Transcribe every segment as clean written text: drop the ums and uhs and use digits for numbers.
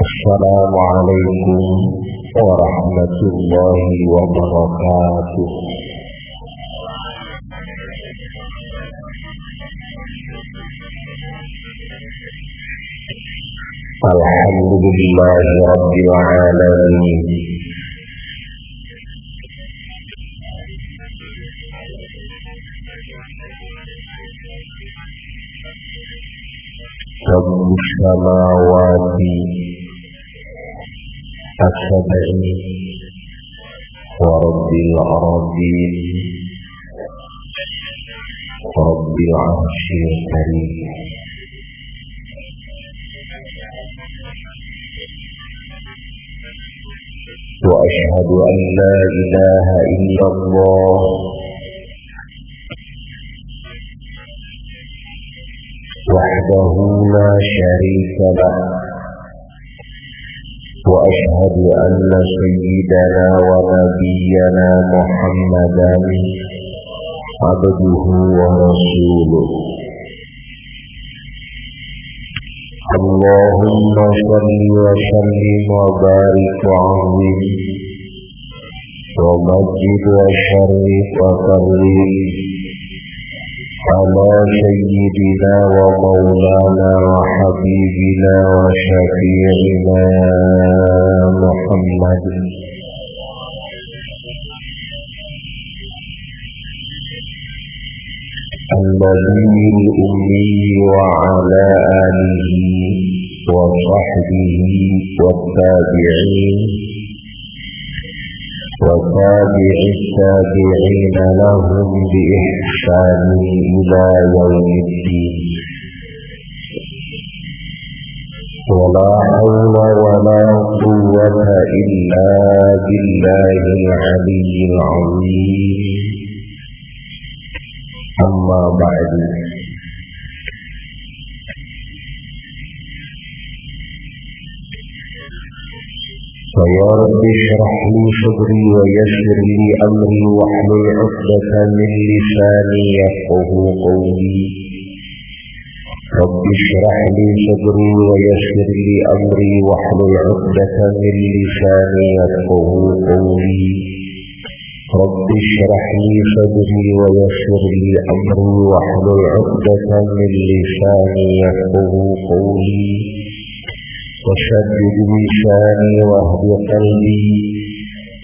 السلام عليكم ورحمة الله وبركاته. الحمد لله رب العالمين، رب السماوات السبع ورب الأرضين ورب العرش الكريم. وأشهد أن لا إله إلا الله وحده لا شريك له، وأشهد أن سيدنا ونبينا محمدا عبده ورسوله. اللهم صل وسلم وبارك وعظم ومجد وشرف وكرم على سيدنا ومولانا وحبيبنا وشفيعنا محمد النبي الأمي وعلى آله وصحبه والتابعين وتابع التابعين لهم بإحسان إلى يوم الدين. ولا حول ولا قوة إلا بالله العلي العظيم. أما بعد، فيا رب اشرح لي صدري ويسر لي أمري واحلل عقدة من لساني يفقه قولي. رب اشرح لي صدري ويسر لي أمري واحلل عقدة من لساني يفقه قولي. رب اشرح لي صدري ويسر لي أمري واحلل عقدة من لساني يفقه قولي. وسدد لساني واهد قلبي،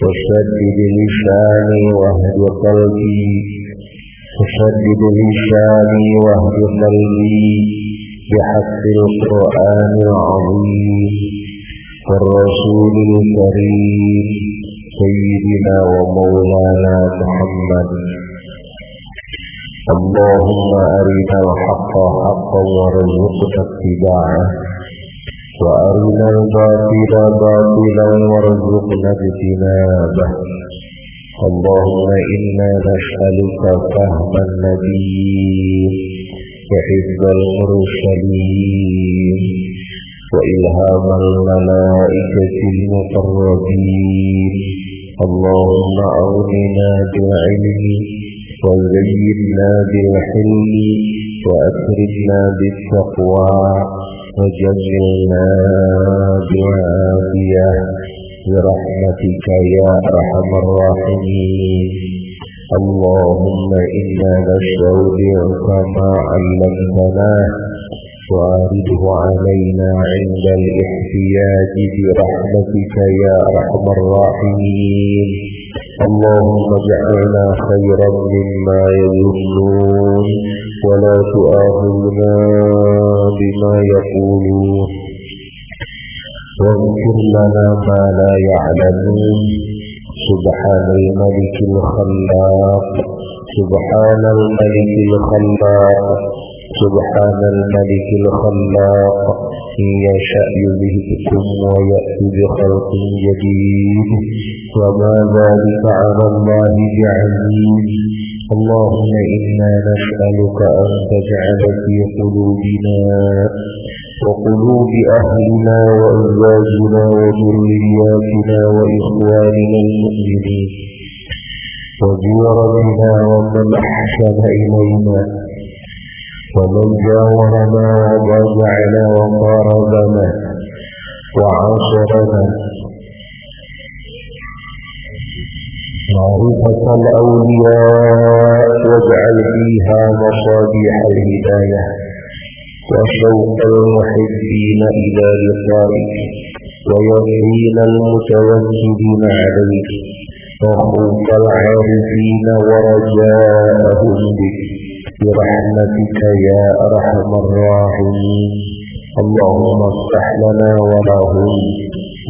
وسدد لساني واهد قلبي، وسدد لساني واهد قلبي بحق القرآن العظيم والرسول الكريم سيدنا ومولانا محمد. اللهم أرنا الحق حقا وارزقنا اتباعه، وأرنا الباطل باطلا وارزقنا اجتنابه. اللهم إنا نسألك فهم النبيين وحفظ المرسلين وإلهام الملائكة المقربين. اللهم أغننا بالعلم وزينا بالحلم وأكرمنا بالتقوى وجملنا بالعافية برحمتك يا أرحم الراحمين. اللهم إنا نستودعك ما علمتنا وأرده علينا عند الاحتياج برحمتك يا أرحم الراحمين. اللهم اجعلنا خيرا مما يظنون ولا تؤاخذنا بما يقولون، واغفر لنا ما لا يعلمون. سبحان الملك الخلاق، سبحان الملك الخلاق، سبحان الملك الخلاق. إن يشأ يذهبكم ويأتي بخلق جديد وما ذلك على الله بعزيز. اللهم إنا نسألك أن تجعل في قلوبنا وقلوب أهلنا وأزواجنا وذرياتنا وإخواننا المؤمنين وجيراننا ومن أحسن إلينا ومن جاورنا وضاجعنا وقاربنا وعاصرنا معرفة الأولياء واجعل فيها مصابيح الهداية وشوق المحبين إلى لقائك ويقين المتوكلين عليك وخوف العارفين ورجاءهم بك برحمتك يا أرحم الراحمين. اللهم افتح لنا ولهم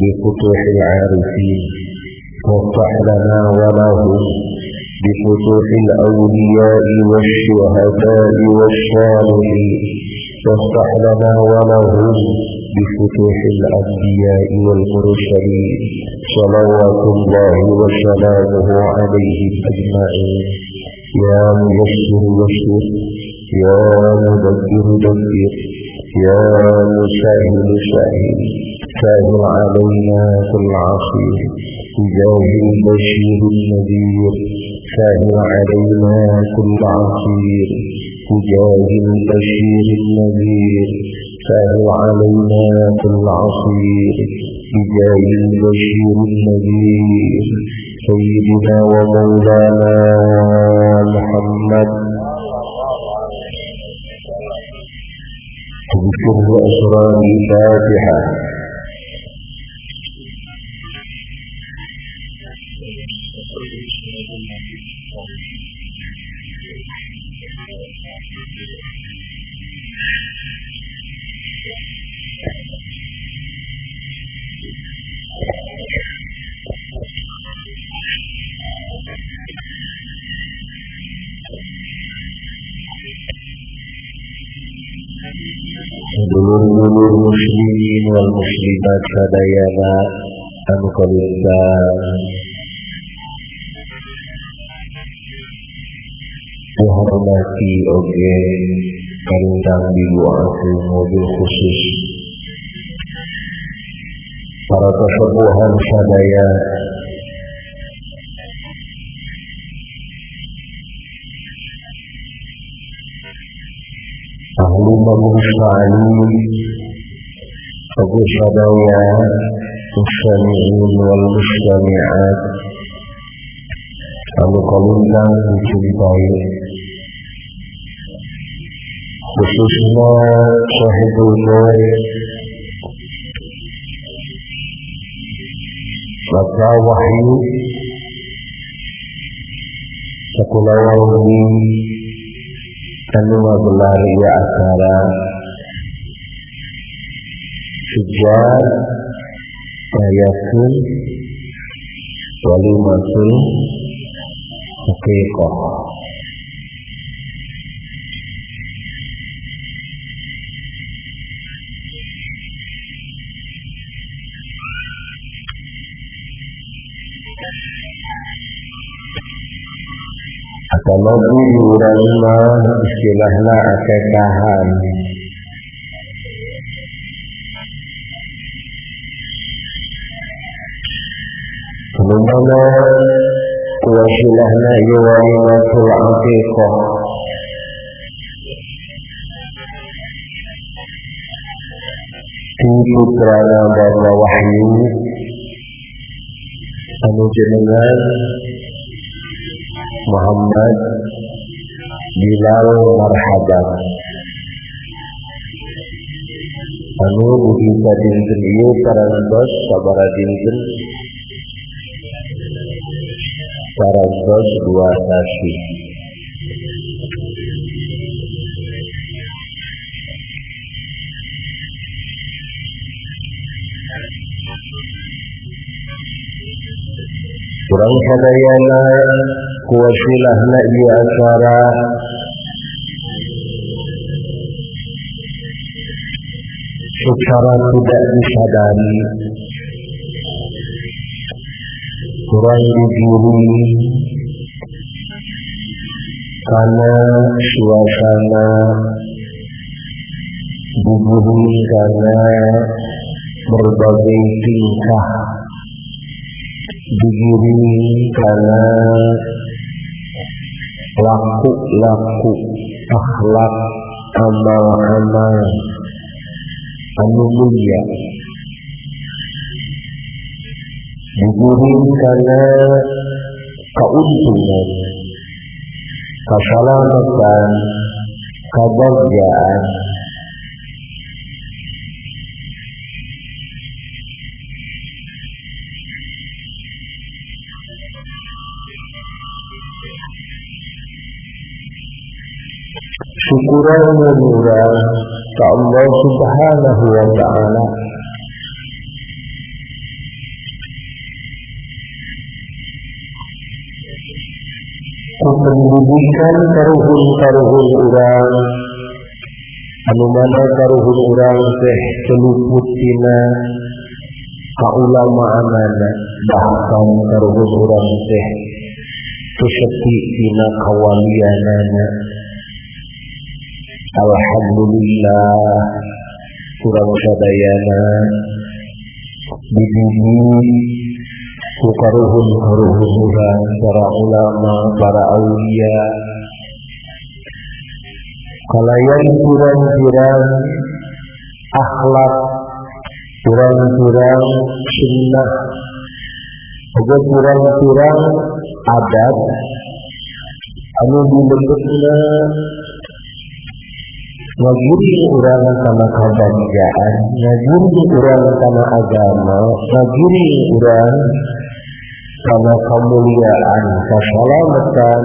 بفتوح العارفين، وافتح لنا ولهم بفتوح الأولياء والشهداء والصالحين، وافتح لنا ولهم بفتوح الأنبياء والمرسلين صلوات الله وسلامه عليهم أجمعين. يا ميسر يسر، يا مدبر دبر، يا مسهل سهل، سهل علينا كل عسير بجاه البشير النذير، سهل علينا كل عسير بجاه البشير النذير، سهل علينا كل عسير بجاه البشير النذير. سيدنا ومولانا محمد بسر أسرار الفاتحة. Dulur-dulur muslimin wal muslimat sadayana anu kalintang dihormati oge kalintang di mobil khusus para kesepuhan sadaya ahli majelis ta'lim oge sadaya mustami'in wal mustami'at anu kalintang dicintai khususnya sahibul mulk Bapak Wahyu sakulawaldi anu ngagelar ieu acara sejak ayatul walimatul haqiqah. Apalagi urang mah istilahna akekahan. Anu mana wasilahna ieu walimatul aqiqah. Ti putrana Bapak Wahyu anu jenengan Muhammad Bilal Marhaban anu dugi ka dinten ieu parantos sabaraha dinten parantos dua sasi. Urang sadayana kuwasilahna ieu acara secara tidak disadari kurang digiring karena suasana digiring karena berbagai tingkah digiring karena laku-laku akhlak amal-amal anu mulia, digiring kana keuntungan, keselamatan, kebahagiaan. Syukuran urang ka Allah Subhanahu wa ta'ala. Ku pendidikan karuhun-karuhun urang anu mana karuhun urang teh celuput tina kaulamaanana, bahkan karuhun urang teh sepi tina kawalianana. Alhamdulillah kurang sadayana dididik ku karuhun-karuhun urang, para ulama, para aulia, kalayan pirang-pirang akhlak, pirang-pirang sunnah, juga pirang-pirang adat anu dilebetna ngagiring urang kana kebahagiaan, ngagiring urang kana agama, ngagiring urang kana kemuliaan, keselamatan,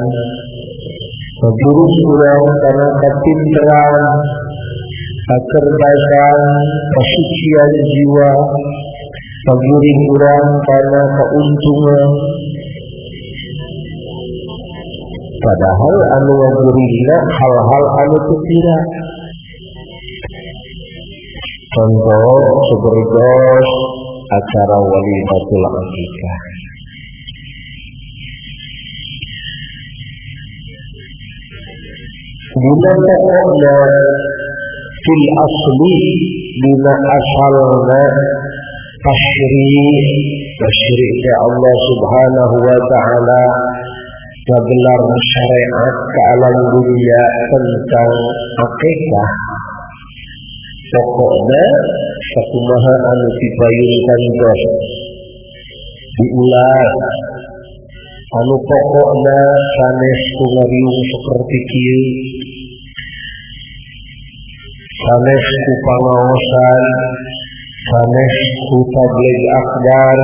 ngagiring urang kana kepintaran, kecerdasan, kesucian jiwa, ngagiring urang kana keuntungan. Padahal anu ngagiringna hal-hal anu teu kira. Contoh seperti acara walimatul akikah. Dina pokokna fil asli, dina asalna tasyri' ya Allah Subhanahu wa ta'ala ngagelar syariat ke alam dunia tentang akikah. Pokoknya sakumaha anu dipayunkan tos diulas anu pokokna sanes ku ngariung seperti kieu, sanes ku pangaosan, sanes ku tabligh akbar,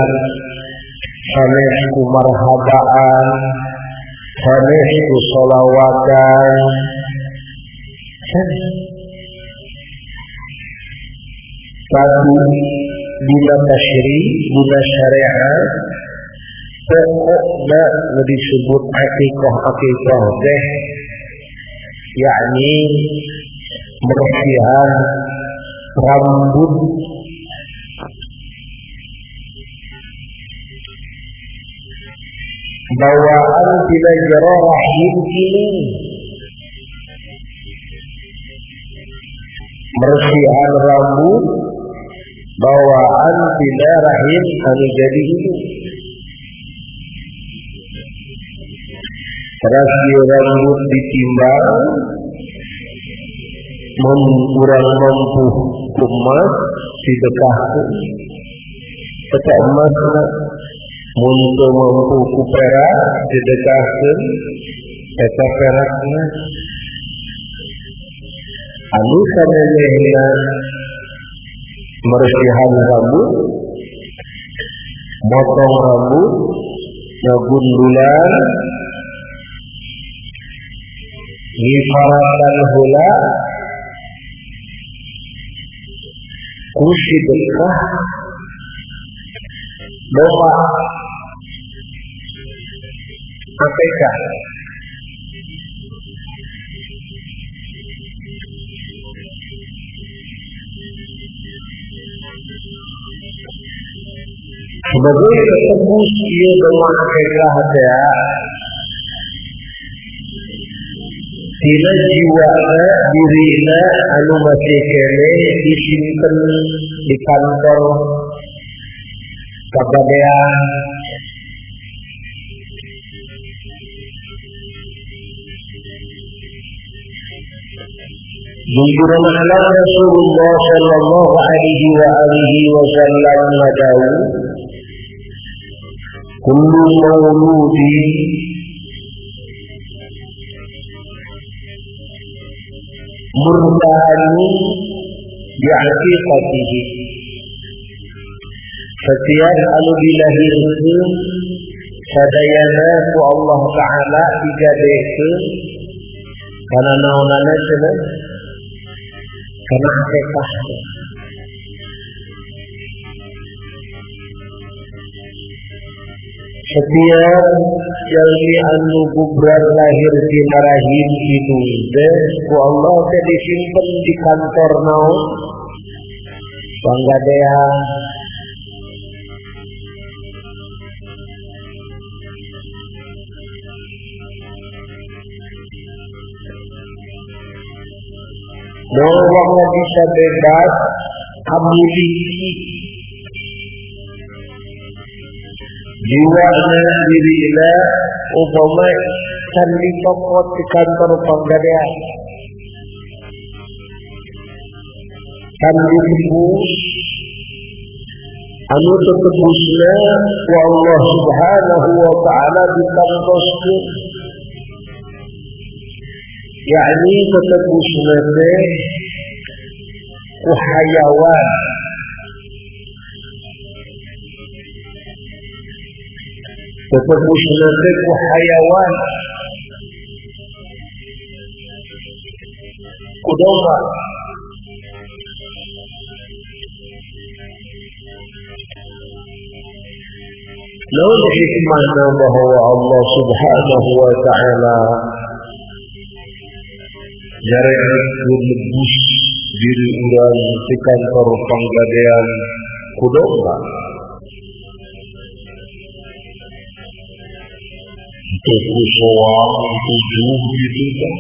sanes ku marhabaan, sanes ku sholawatan. Tapi dina tasyri, dina syariat, pokokna nu disebut akikah-akikah teh yakni mersihan rambut bawaan tina jero rahim ini, mersihan rambut bawaan tidak rahim anu jadi ini. Terus rambut ditimbang kurang mampu emas didekahkeun, eta emas mun teu mampu ku perak didekahkeun eta perakna. Anu samemehna mersihan rambut, motong rambut, ngagundulan, ngifaratan heula ku sedekah doa akikah. Sebagai ketebus ieu doa akikah teh tina jiwana dirina anu masih keneh disimpen di kantor kagadean, Junjungan alam Rasulullah sallallahu alaihi wa alihi wasallam ngadau kullu mauludin murtahanu bi'aqiqatihi. Setiap anu dilahirkeun sadayana ku Allah Ta'ala digadekeun kana naonana cenah karena akikah. Setiap jalmi anu gubran lahir di rahim indung teh ku Allah teh disimpen di kantor naon panggadean. Bahwa bisa bebas memiliki jiwa dirinya umpama can dicopot di kantor panggadean, can ditebus, anu tetebusna ku Allah Subhanahu wa Ta'ala ditantoskeun, yakni tetebusna teh ku hayawan. Tetebusna teh ku hayawan, ku domba. Namun hikmahna bahwa Allah Subhanahu wa Ta'ala nyarekeun nebus diri urang di kantor panggadean ku domba. Tuku soang tujuh gitu kan.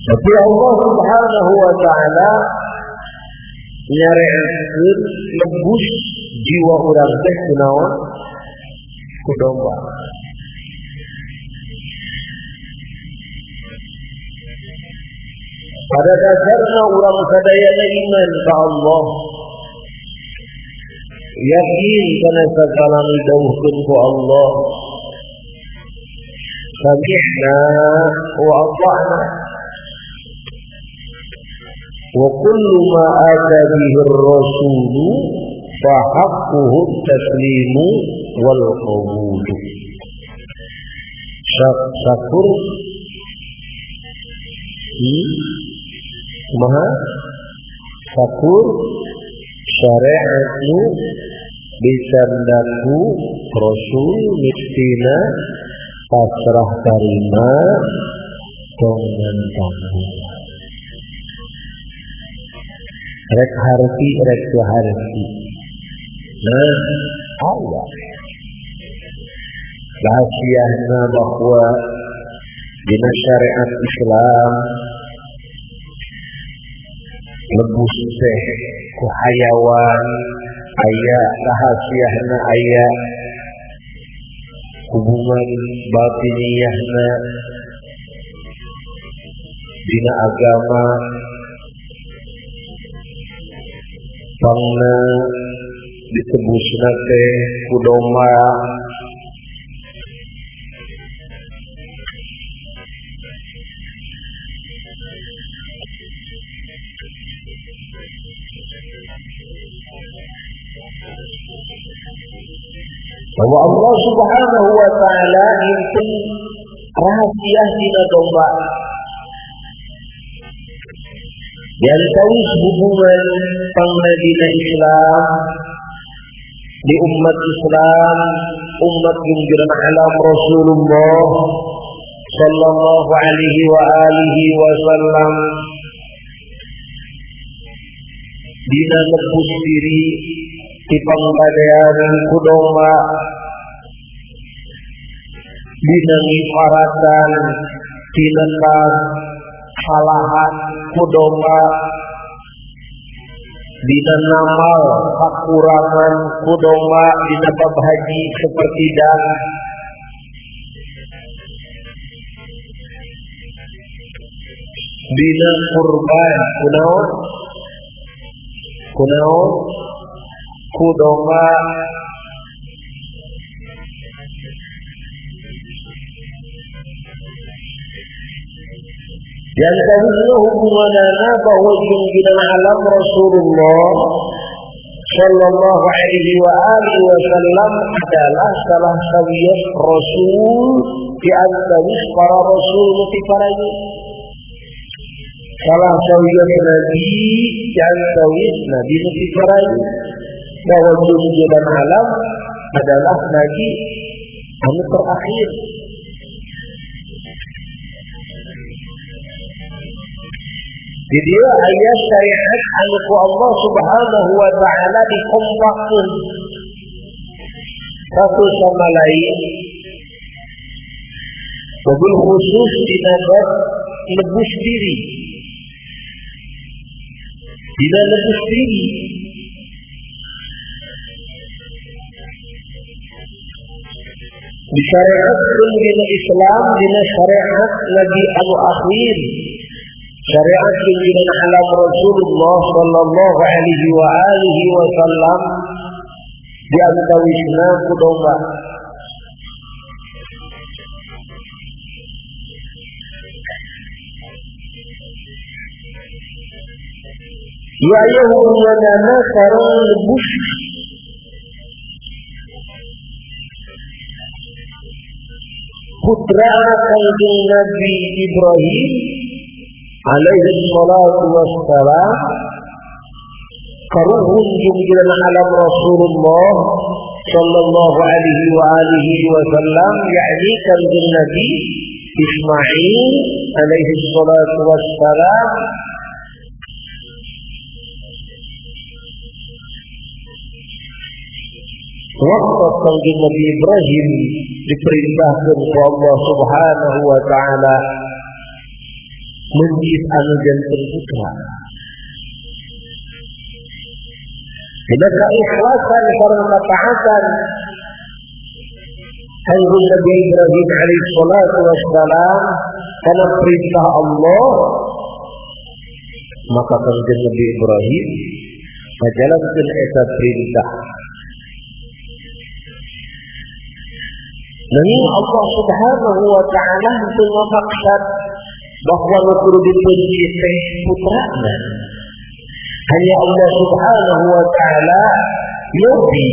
Tapi Allah Subhanahu wa Ta'ala nyarekeun nebus jiwa urang teh kunaon? Ku domba. Pada dasarnya urang sadayana iman ka Allah, yakin kana sagala nu didawuhkeun ku Allah. Sami'na wa ata'na wa kullu ma ata bihi ar-rasulu fa haqquhu at-taslimu wal qabul. Syakur maha sakur syariatnu bisandaku rasul mistina pasrah tarima tongan tanggung. Rek harti rek harti. Nah, Allah rahasiana bahwa dina syariat Islam lebus teh ku hayawan aya rahasiana, aya hubungan batiniyahna dina agama pangna ditebusna teh ku domba. Bahwa Allah Subhanahu wa Ta'ala nyimpen rahasia dina domba. Dan tahu hubungan pangna dina Islam di umat Islam, umat junjungan alam Rasulullah sallallahu alaihi wa alihi wasallam dina nebus diri di panggadean ku domba, dina ngifaratan tina salahan ku domba, Dina namal kakurangan ku domba dina bab haji seperti dan dina kurban kunaon kunaon ku domba. Yang kedua hubungannya bahwa junjungan alam Rasulullah Sallallahu alaihi wa alihi wasallam adalah salah satu rasul di antara para rasul mutiparanya. Salah satu nabi di antara nabi mutiparanya. Bahwa junjungan alam adalah nabi anu terakhir. Di dia ayat syariat anu ku Allah Subhanahu wa ta'ala dikompakkeun satu sama lain. Wabil khusus dina bab nebus diri. Dina nebus diri. Disyariatkeun dina Islam, dina syariat nabi anu akhir. Syariat junjungan alam Rasulullah sallallahu alaihi wa alihi wasallam di antawisna ku domba. Ya hubunganna sareng nebus putra Kanjeng Nabi Ibrahim alaihi salatu wassalam karuhun junjungan alam Rasulullah sallallahu alaihi wa alihi wasallam, yakni Kanjeng Nabi Ismail alaihi salatu wassalam. Waktu Kanjeng Nabi Ibrahim diperintahkan oleh Allah Subhanahu wa ta'ala menjid anu janten putra. Dina keikhlasan sareng ketaatan Kanjeng Nabi Ibrahim alaihi salatu wassalam karena perintah Allah, maka Kanjeng Nabi Ibrahim ngajalankeun eta perintah. Nanging Allah Subhanahu wa ta'ala teu ngamaksad bahwa nu kudu dipunji teh putrana. Hanya Allah Subhanahu wa ta'ala lebih.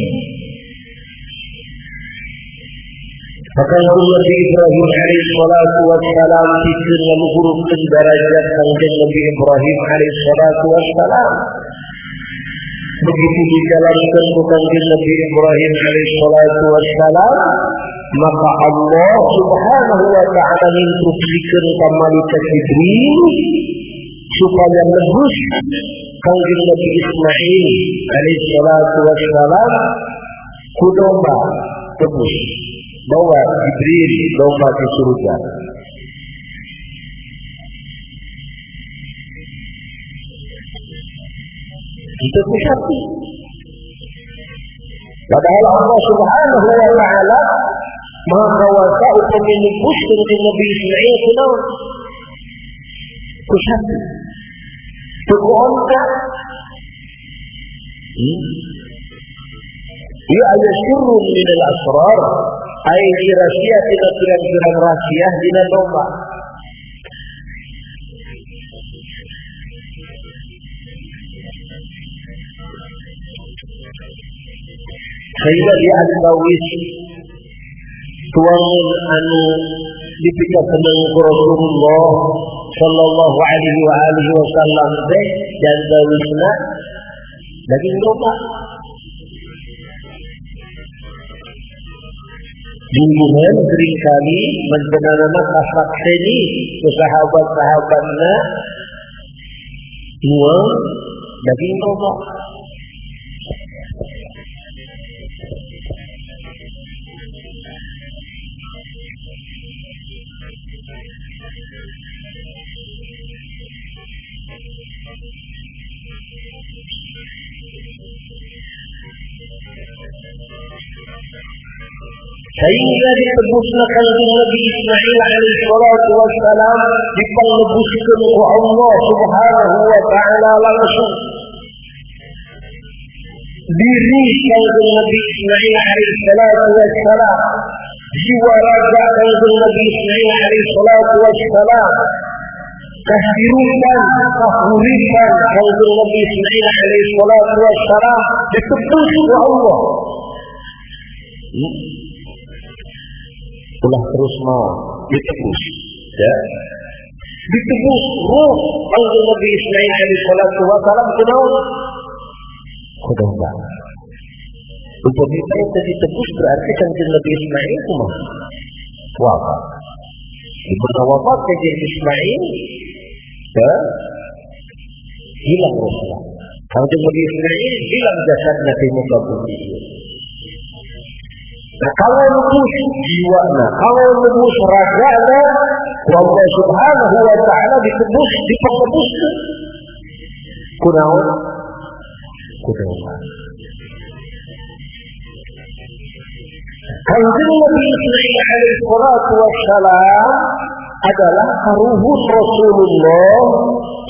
Maka Nabi Ibrahim alaihi salatu wassalam pikeun ngaluhurkeun darajat Kanjeng Nabi Ibrahim alaihi salatu wassalam. Begitu dijalankan ku Kanjeng Nabi Ibrahim alaihi salatu wassalam, maka Allah Subhanahu wa ta'ala nginstruksikeun ka malaikat Jibril supaya nebus Kanjeng Nabi Ismail alaihi salatu wassalam ku domba tebus. Bawa Jibril domba ke surga. Itu sapi. Padahal Allah Subhanahu wa ta'ala Maha Kuasa untuk menebus Kanjeng Nabi Ismail kunaon? Ku sapi. Ku onta. Ya ada sirrun minal asrar, ay rahasia tina pirang-pirang rahasia dina domba. Sehingga di antawis tuangan anu dipikaseneng ku Rasulullah sallallahu alaihi wa alihi wasallam teh jantawisna daging domba. Junjungan seringkali menjenana kasakseni ke sahabat-sahabatna muang daging domba. Sehingga ditebusna kanjeng Nabi Ismail alaihi salatu wassalam dipanglebuskeun ku Allah Subhanahu wa taala langsung. Diri kanjeng Nabi Ismail alaihi salatu wassalam, jiwa raga kanjeng Nabi Ismail alaihi salatu wassalam, kehidupan, kehuripan kanjeng Nabi Ismail alaihi salatu wassalam ditebus ku Allah. Ulah terus mau ditebus, ya. Ditebus ruh kanjeng Nabi Ismail alaihi salatu wassalam kunaon? Kudomba. Upami teh ditebus berarti kanjeng Nabi Ismail kumaha? Wafat. Diberi wafat kanjeng Ismail, ya, hilang ruhnya. Kanjeng Nabi Ismail hilang jasadna di muka bumi. Nah, kalau nebus jiwana, kalau nebus ragana, Allah Subhanahu wa ta'ala ditebus, dipengebus. Kunaon? Kunaon. Kanjeng Nabi Ismail alaihi salatu wassalam adalah karuhun Rasulullah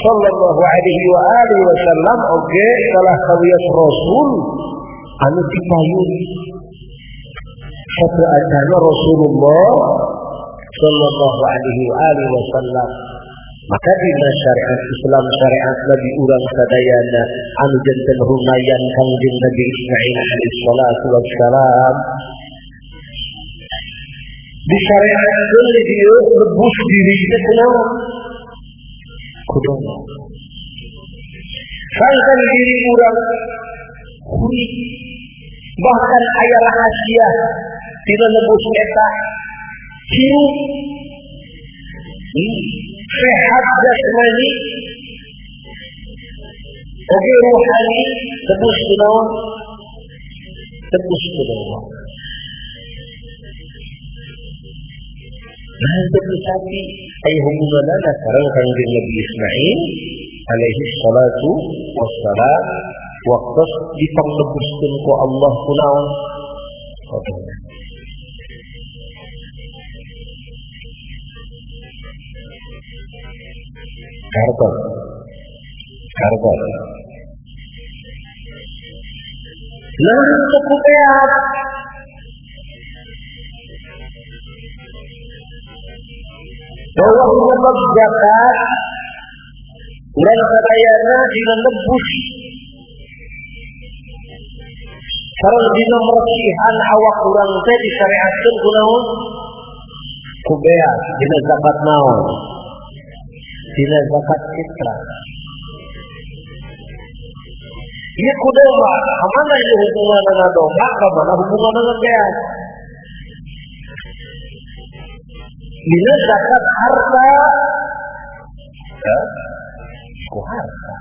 sallallahu alaihi wa alihi wasallam, oge salah sawias Rasul anu dipayun. Satu adalah Rasulullah sallallahu alaihi wasallam. Maka dina syariat Islam, syariat Nabi urang sadayana anu janten rumayan kanjeng Nabi Ismail alaihi salatu wassalam, disyariatkeun di dieu lebus diri teh kunaon? Kudono. Sangkan diri urang hurip, bahkan aya rahasia tidak nebus eta hirup sehat jasmani oge ruhani, tebus kunaon? Tebus kunaon. Nah, tebus hati aya hubunganna sareng kanjeng Nabi Ismail alaihi salatu wassalam waktu dipanglebuskeun ku Allah kunaon? Kunaon. Karbon, karbon. Nah, cukup beat. Bahwa menyebab zakat, urang sadayana dina nebus, sareng dina meresihan awak urang teh disyariatkeun kunaon? Ku beat dina zakat naon? Dina zakat fitrah. Ieu ku domba, kamana ieu hubunganna domba, kamana hubunganna beas? Dina zakat harta, ya, ku harta.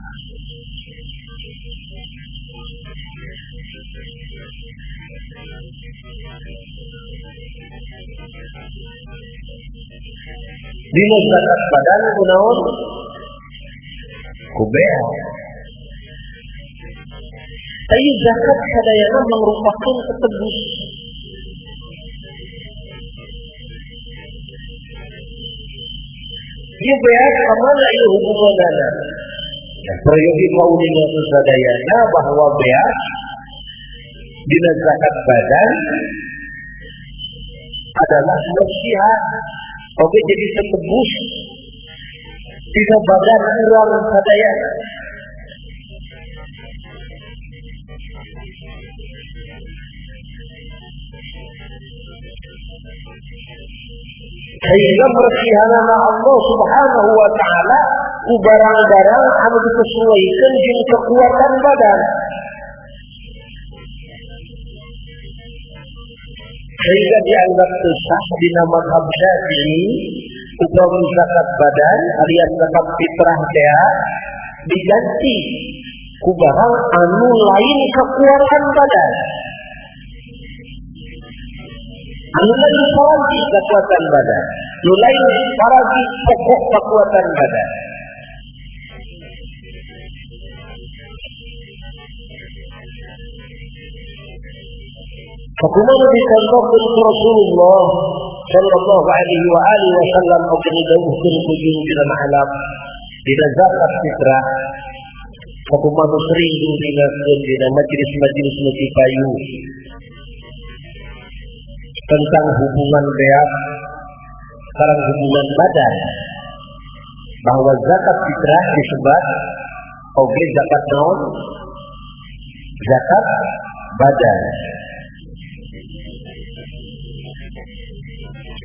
Dina zakat badan kunaon? Ku beas. Tapi zakat sadayana merupakan ketebus. Ieu beas kamana ieu hubunganna? Nah, peryogi kauninga sadayana bahwa beas dina zakat badan adalah nasihat. Oke, jadi tetebus tidak badan urang sadayana. Sehingga mersihanana Allah Subhanahu wa ta'ala ku barang-barang anu disesuaikan jeung kekuatan badan. Sehingga dianggap sah dina mazhab Syafi'i upami zakat badan alias zakat fitrah teh diganti ku barang anu lain kekuatan badan. Anu lain paragi kekuatan badan, anu lain paragi pokok kekuatan badan. Sakumaha dicontohkeun ku Rasulullah sallallahu alaihi wa alihi wasallam oge didawuhkeun ku junjungan alam dina zakat fitrah. Sakumaha sering diuningakeun dina majelis-majelis nu payu tentang hubungan beak sareng hubungan badan, bahwa zakat fitrah disebut oge zakat naon? Zakat badan.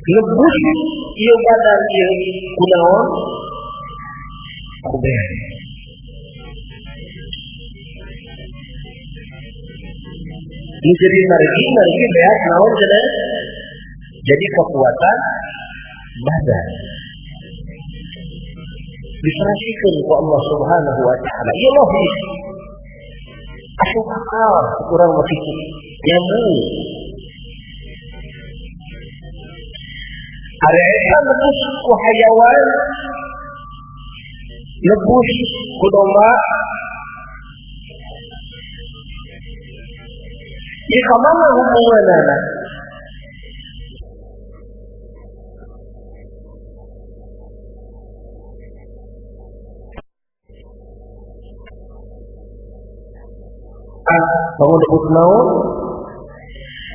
Lebus ieu badan ieu kunaon? Ku beak. Ini jadi margi beak naon cenah? Jadi kekuatan badan. Diserasikan ku Allah Subhanahu wa taala. Ieu logis. Asup akal kurang masih nyambung. Ari eta lebus ku hayawan, lebus ku domba. Ieu kamana hubunganana? Bangun lebus naon?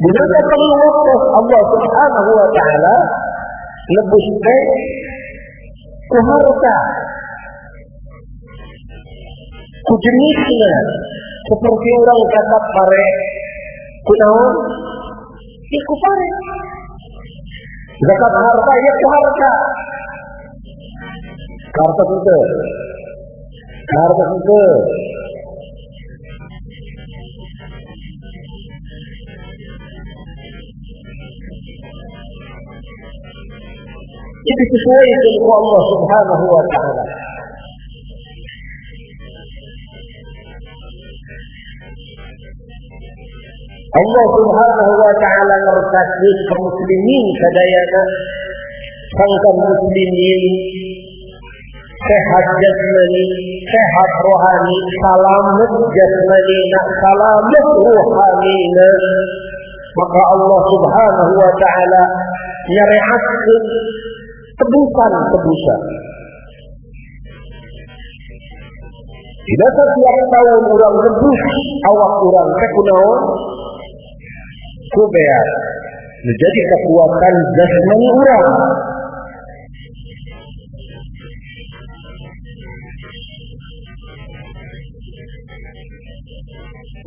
Bila perlu waktu Allah Subhanahu wa taala lebus teh ku harta, ku jenisna, seperti orang zakat pare, ku naon? Ya ku pare. Zakat harta ya ku harta. Harta itu. Harta itu. Itu sesuai dengan Allah Subhanahu wa taala. Allah Subhanahu wa taala ngersakeun ka muslimin sadayana, sangkan muslimin sehat jasmani, sehat rohani, salamet jasmani, salamet rohani. Maka Allah Subhanahu wa taala nyareatkeun tebusan-tebusan. Tidak setiap tahun orang nebus awak orang teh kunaon? Ku beak. Menjadi kekuatan jasmani orang.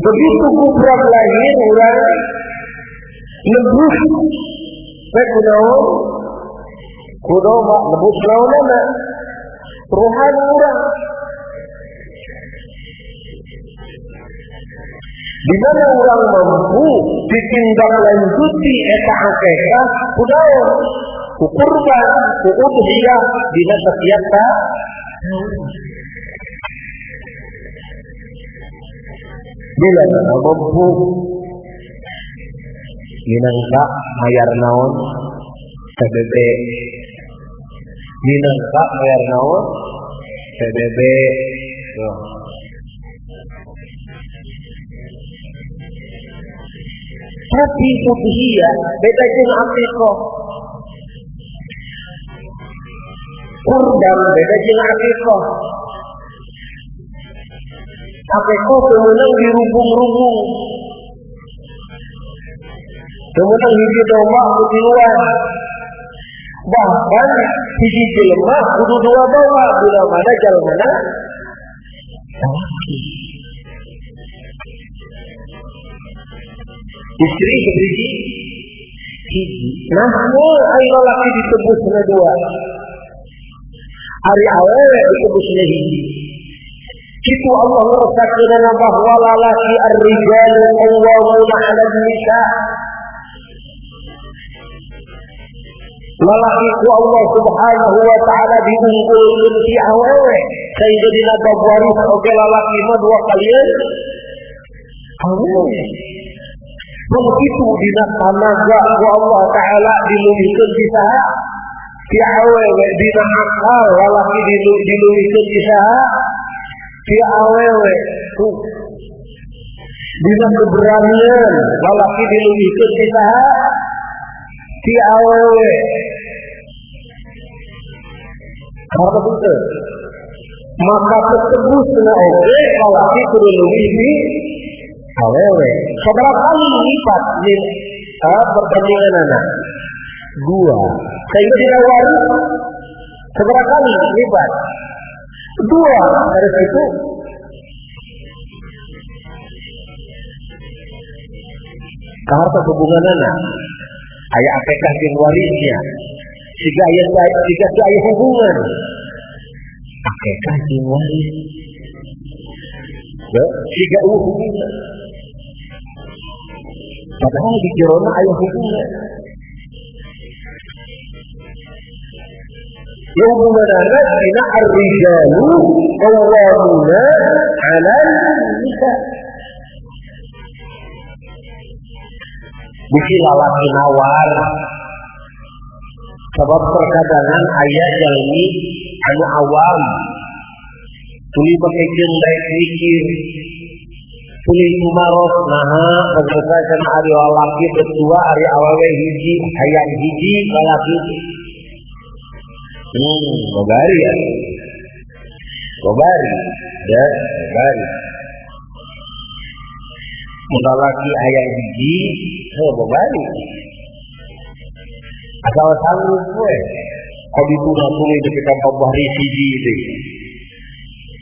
Begitu kubrak lahir orang nebus teh kunaon? Kudu nebus naonana? Rohani urang. Di mana orang mampu ditindaklanjuti eta akikah kunaon? Ku kurban, ku udhiyah dina setiap tahun. Bila mampu minangka mayar naon? PBB. Minangka bayar naon? PBB. Tapi udhiyah beda jeung akikah. Kurban beda jeung akikah. Akikah teu meunang dirubung-rubung. Teu meunang hiji domba ku tiluan. Bahkan hiji jelema kudu dua domba, bila mana jalmana salaki. Istri hiji hiji. Nah, ai lalaki ditebusna dua. Ari awewe ditebusna hiji. Kitu Allah ngersakeunana bahwa lalaki ar-rijalu qawwamuna 'alan nisa. Lalaki ku Allah Subhanahu wa taala diunggulkeun ti awewe sehingga dina bab waris oge lalaki mah dua kalian awewe. Begitu dina tanaga ku Allah taala dileuwihkeun ti saha? Ti awewe. Dina akal lalaki dileuwihkeun ti saha? Ti awewe. Tuh. Dina keberanian lalaki dileuwihkeun ti saha? Ti awewe. Karena itu maka ketebusna oge lalaki kudu leuwih ti awewe. Sabaraha kali lipat perbandinganana? Dua. Sehingga dilawari sabaraha kali lipat? Dua. Dari situ kaharta hubunganana aya akekah jeung warisnya siga aya siga teu aya hubungan akekah jeung waris siga eueuh hubungan padahal di jerona aya hubungan. Ya hubunganana dina ar-rijalu qawwamuna 'alan nisa. Bisi lalaki nawar sebab terkadangan aya jalmi anu awam tuluy make jeung daek mikir tuluy kumaros naha pemirsa cenah ari lalaki berdua ari awewe hiji hayang hiji lalaki bobari ya bobari ya bobari lalaki hayang hiji heuh bobari asal sanggup we kobituna tuluy deui ka bobari hiji deui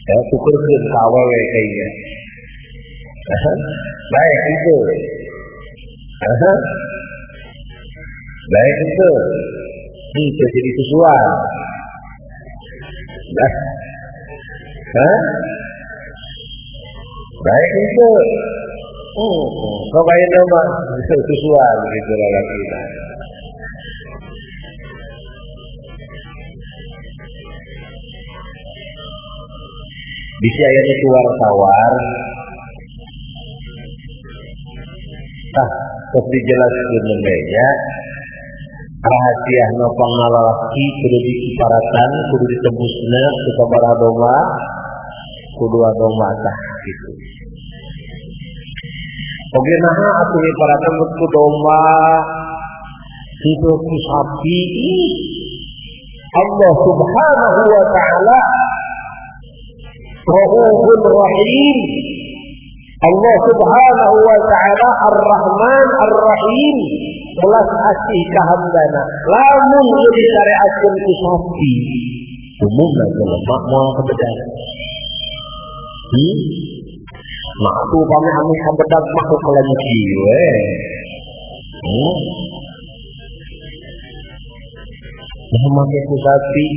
ya tukerkeun ka awewe kayaknya. Baik itu. Baik itu. Itu jadi susuan. Baik itu. Kau kayak nama susuan gitu lagi. Bisi aya nu tawar-tawar. Tah, terus dijelaskeun nembe nya. Rahasia nu pangalalaki kudu dikiparatan, kudu ditebusna ku sabaraha domba, ku dua domba tah gitu. Oge naha atuh miparatan ku domba, kitu ku sapi. Allah Subhanahu wa ta'ala Rahufun Rahim. Allah Subhanahu wa ta'ala Ar-Rahman Ar-Rahim. Belas asih ka hambana. Lamun ieu disareatkeun ku sapi, umumna jelema moal kabedag. Nah, tuh pami anu kabedag mah ku kelenci we. Nah, make ku sapi.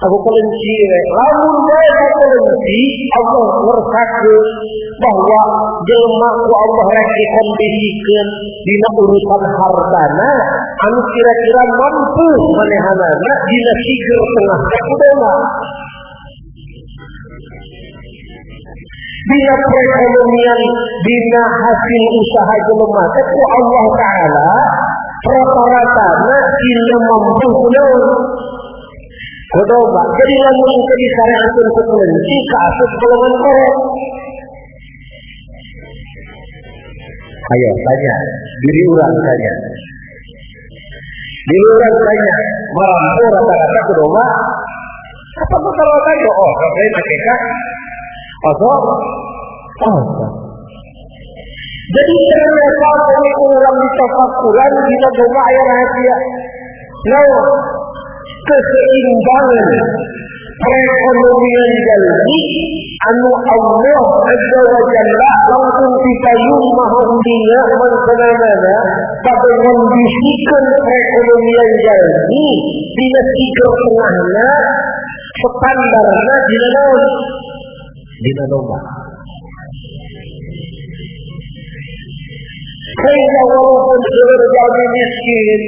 Aku kelenci we. Lamun bae kelenci, Allah ngersakeun bahwa jelema ku Allah rek dikondisikeun dina urusan hartana anu kira-kira mampu manehanana dina siger tengah kudema. Dina perekonomian, dina hasil usaha jelema teh ku Allah Ta'ala rata-ratana dina mampu kunaon kudomba. Jadi lamun teu disareatkeun ku kelenci kaasup golongan korek. Ayo tanya, diri urang tanya. Diri urang tanya, marampu rata-rata kudomba. Apa rata-rata? Oh, kayak mereka. Atau oh. Jadi ternyata kami orang di tafakuran dina domba aya rahasia. Nah, keseimbangan perekonomian jalmi anu Allah Azza wa Jalla langsung ditayung maha udinya mancanana pada ngondisikan perekonomian jalmi dina siger tengahna standarna dina naon dina domba. Sehingga walaupun seueur jalmi miskin,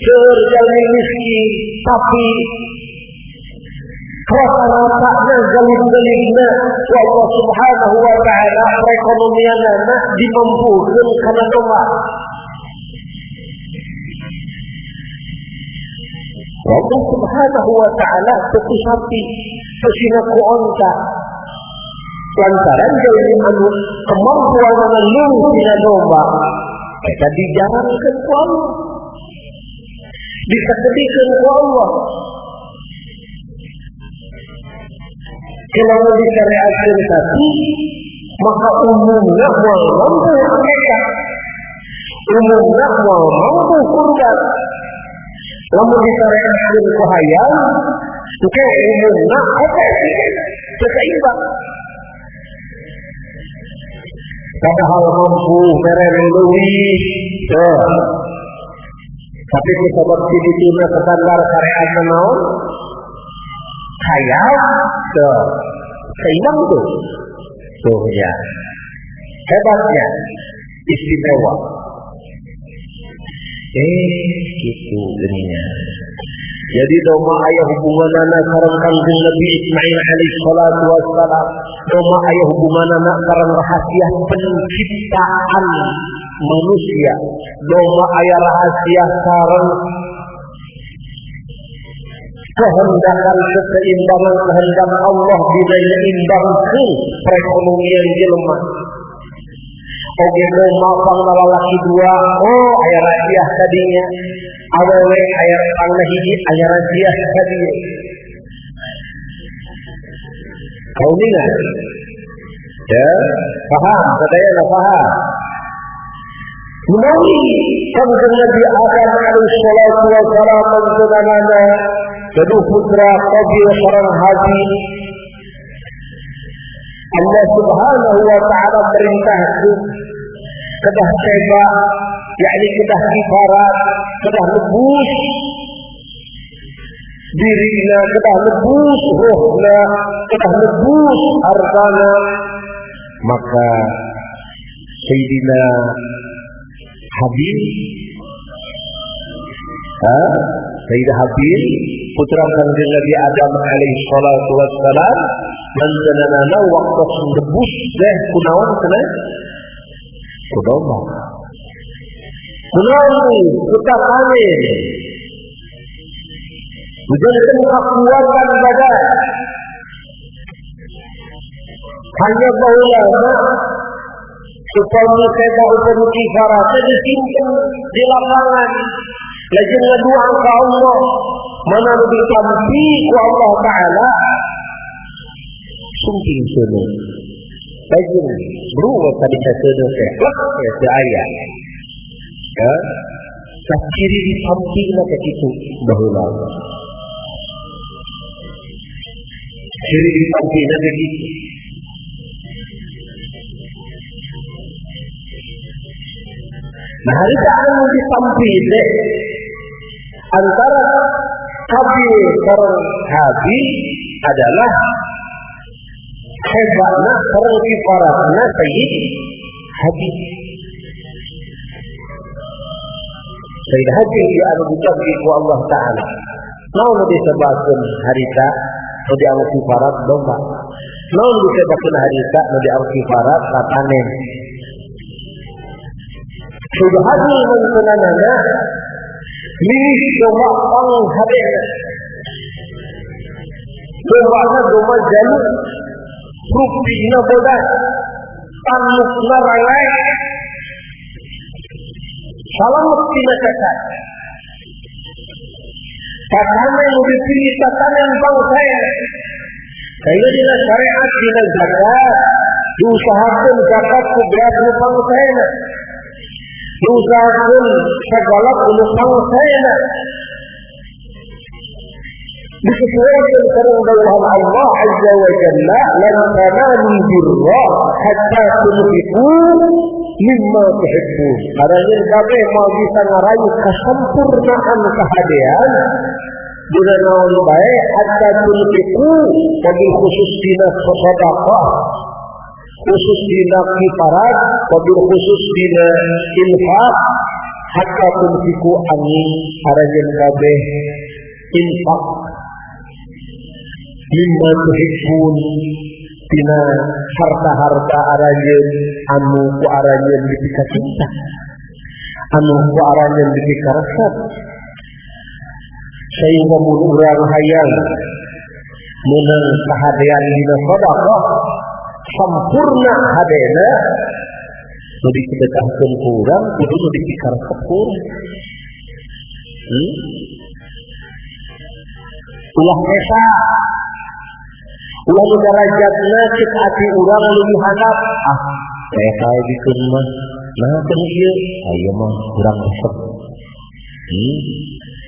seueur jalmi miskin, tapi rata-ratanya galib-galibna Allah Subhanahu wa ta'ala perekonomianana dimampukeun kana domba. Allah Subhanahu wa ta'ala teu ku sapi, teu sina ku onta. Lantaran jalmi anu kemampuan leuwih tina domba eta dijarangkeun ku Allah, disakedikeun ku Allah. Kalau disyariatkeun satu, maka umumnya moal mampu akikah, umumnya moal mampu kurban. Lamun disyariatkeun ku hayang, maka umumnya oke, seimbang. Padahal mampu mere leuwih, tapi kusabab dituna standar syariat naon? Hayang, tuh seimbang tuh, tuh ya. Hebatnya, istimewa. Gitu gininya. Jadi domba ayah hubunganana sareng Kangjeng Nabi Ismail alaihi salatu wassalam. Domba ayah hubunganana sareng rahasia penciptaan manusia. Domba ayah rahasia sareng kehendakan keseimbangan kehendak Allah dina nyimbangkeun perekonomian jelema. Oge domba pangna lalaki dua, oh aya rahasia tadinya. Awewe aya pangna hiji, aya rahasia tadinya. Kau ingat? Ya, paham, sadayana paham. Menawi Kangjeng Nabi Adam alaihi salatu wassalam mantunanana gaduh putra Qabil sareng Habil. Allah Subhanahu wa ta'ala perintahku kedah seba, yakni kedah kifarat, kedah lebus dirina, kedah lebus rohna, kedah lebus hartana. Maka Sayyidina Habil, Sayyidina Habil putra Kangjeng Nabi Adam alaihi salatu wassalam mantanana waktu nebus deh kunaon kena kudomba kunaon kutakane menjadikan kekuatan badan. Hanya baheula supaya saya upami kifarat disimpan di lapangan lajeng ngadoa ka Allah mana nu ditampi ku Allah Ta'ala sumping seuneu lajeng berubah tadi saseuneu teh ya teu aya ya tah ciri ditampina ka kitu baheula ciri ditampina ka kitu. Nah harita anu ditampi teh antara Qabil sareng Habil adalah hebatna sareng kifaratna Sayyid Habil. Sayyid Habil dia anu ditampi ku Allah Ta'ala. Naon nu disebabkeun harita nu dianggap kifarat domba. Naon disebabkeun harita nu dianggap kifarat tatanen. Sudah hadir mengenanana milih domba panghabena. Dombana domba jalur, rupina bodas, tanukna rangai, salamet tina cacat. Tatanan nu dipilih tatanan bangsana. Kaya dina syariat dina zakat, diusahakeun zakat ku beas nu bangsana. Diusahakeun segala nu bangsana. Disesuaikan sareng dawuhan Allah Azza wa Jalla, lan tanalul birra hatta tunfiqu mimma tuhibbun. Aranjeun kabeh moal bisa ngarayu kasempurnaan kahadean dina naon bae hatta tunfiqu, wabil khusus dina sedekah, khusus dina kifarat, wabil khusus dina infak, hatta tunfiqu angin aranjeun kabeh infak mimma tuhibbun tina harta-harta aranjeun anu ku aranjeun dipika cinta, anu ku aranjeun dipika resep. Sehingga mun urang hayang meunang kahadean dina sedekah, Sempurna hadena nu disedekahkeun ku urang kudu nu dipikaresep ku urang. Ulah esa ulah nu darajatna cek ati urang leuwih handap ah eta bikeun mah nah keun ieu aya mah urang resep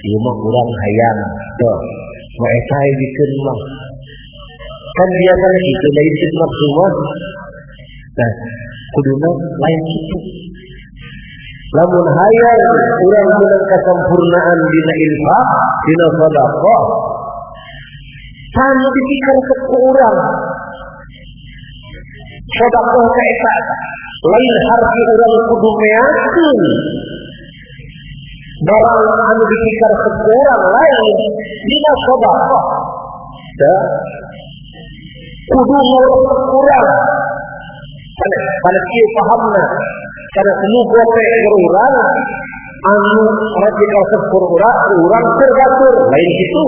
ieu mah urang hayang tuh mah eta bikeun mah kan biasanya gitu lain cek nafsu mah. Nah kuduna lain kitu lamun hayang urang menang kesempurnaan dina infak dina sedekah tanu dipikaresep ku urang. Sedekah ka eta lain harti urang kudu meakeun barang anu dipikaresep ku urang lain dina sedekah da kudu ngaresep urang kana kieu pahamna kana nu gote urang anu dipikaresep ku urang keur batur lain kitu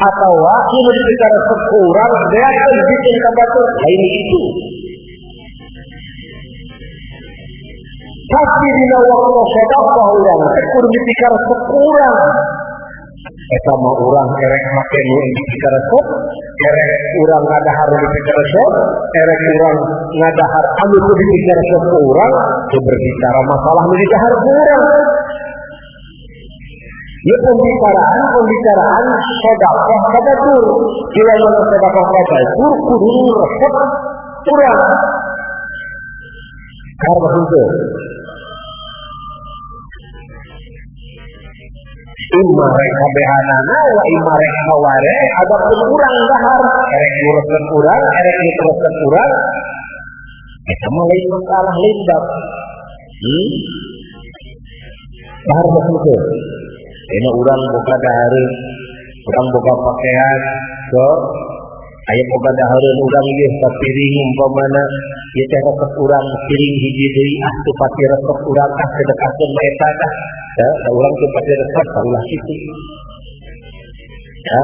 atawa nu dipikaresep ku urang beakeun bikin ka batur lain kitu. Tapi dina waktu sedekah urang teh kudu dipikaresep ku urang. Eta mah urang erek make nu dipikaresep, erek urang ngadahar nu dipikaresep, erek urang ngadahar anu kudu dipikaresep ku urang, teu berbicara masalah nu didahar ku urang. Ieu pembicaraan sedekah ka batur. Bila mana sedekah ka batur kudu resep urang. Karena itu imma rek kabehanana wa imma rek haware adapun urang dahar erek ngureskeun urang erek ditereskeun urang eta mah lain masalah lain bab. Dahar maksudnya ini urang boga dahareun urang boga pakaian so aya boga dahareun urang ieu sapiring umpamana ieu teh resep urang piring hiji deui ah teu pati resep urang ah sedekahkeun mah eta tah da urang teu pati resep ulah kitu ya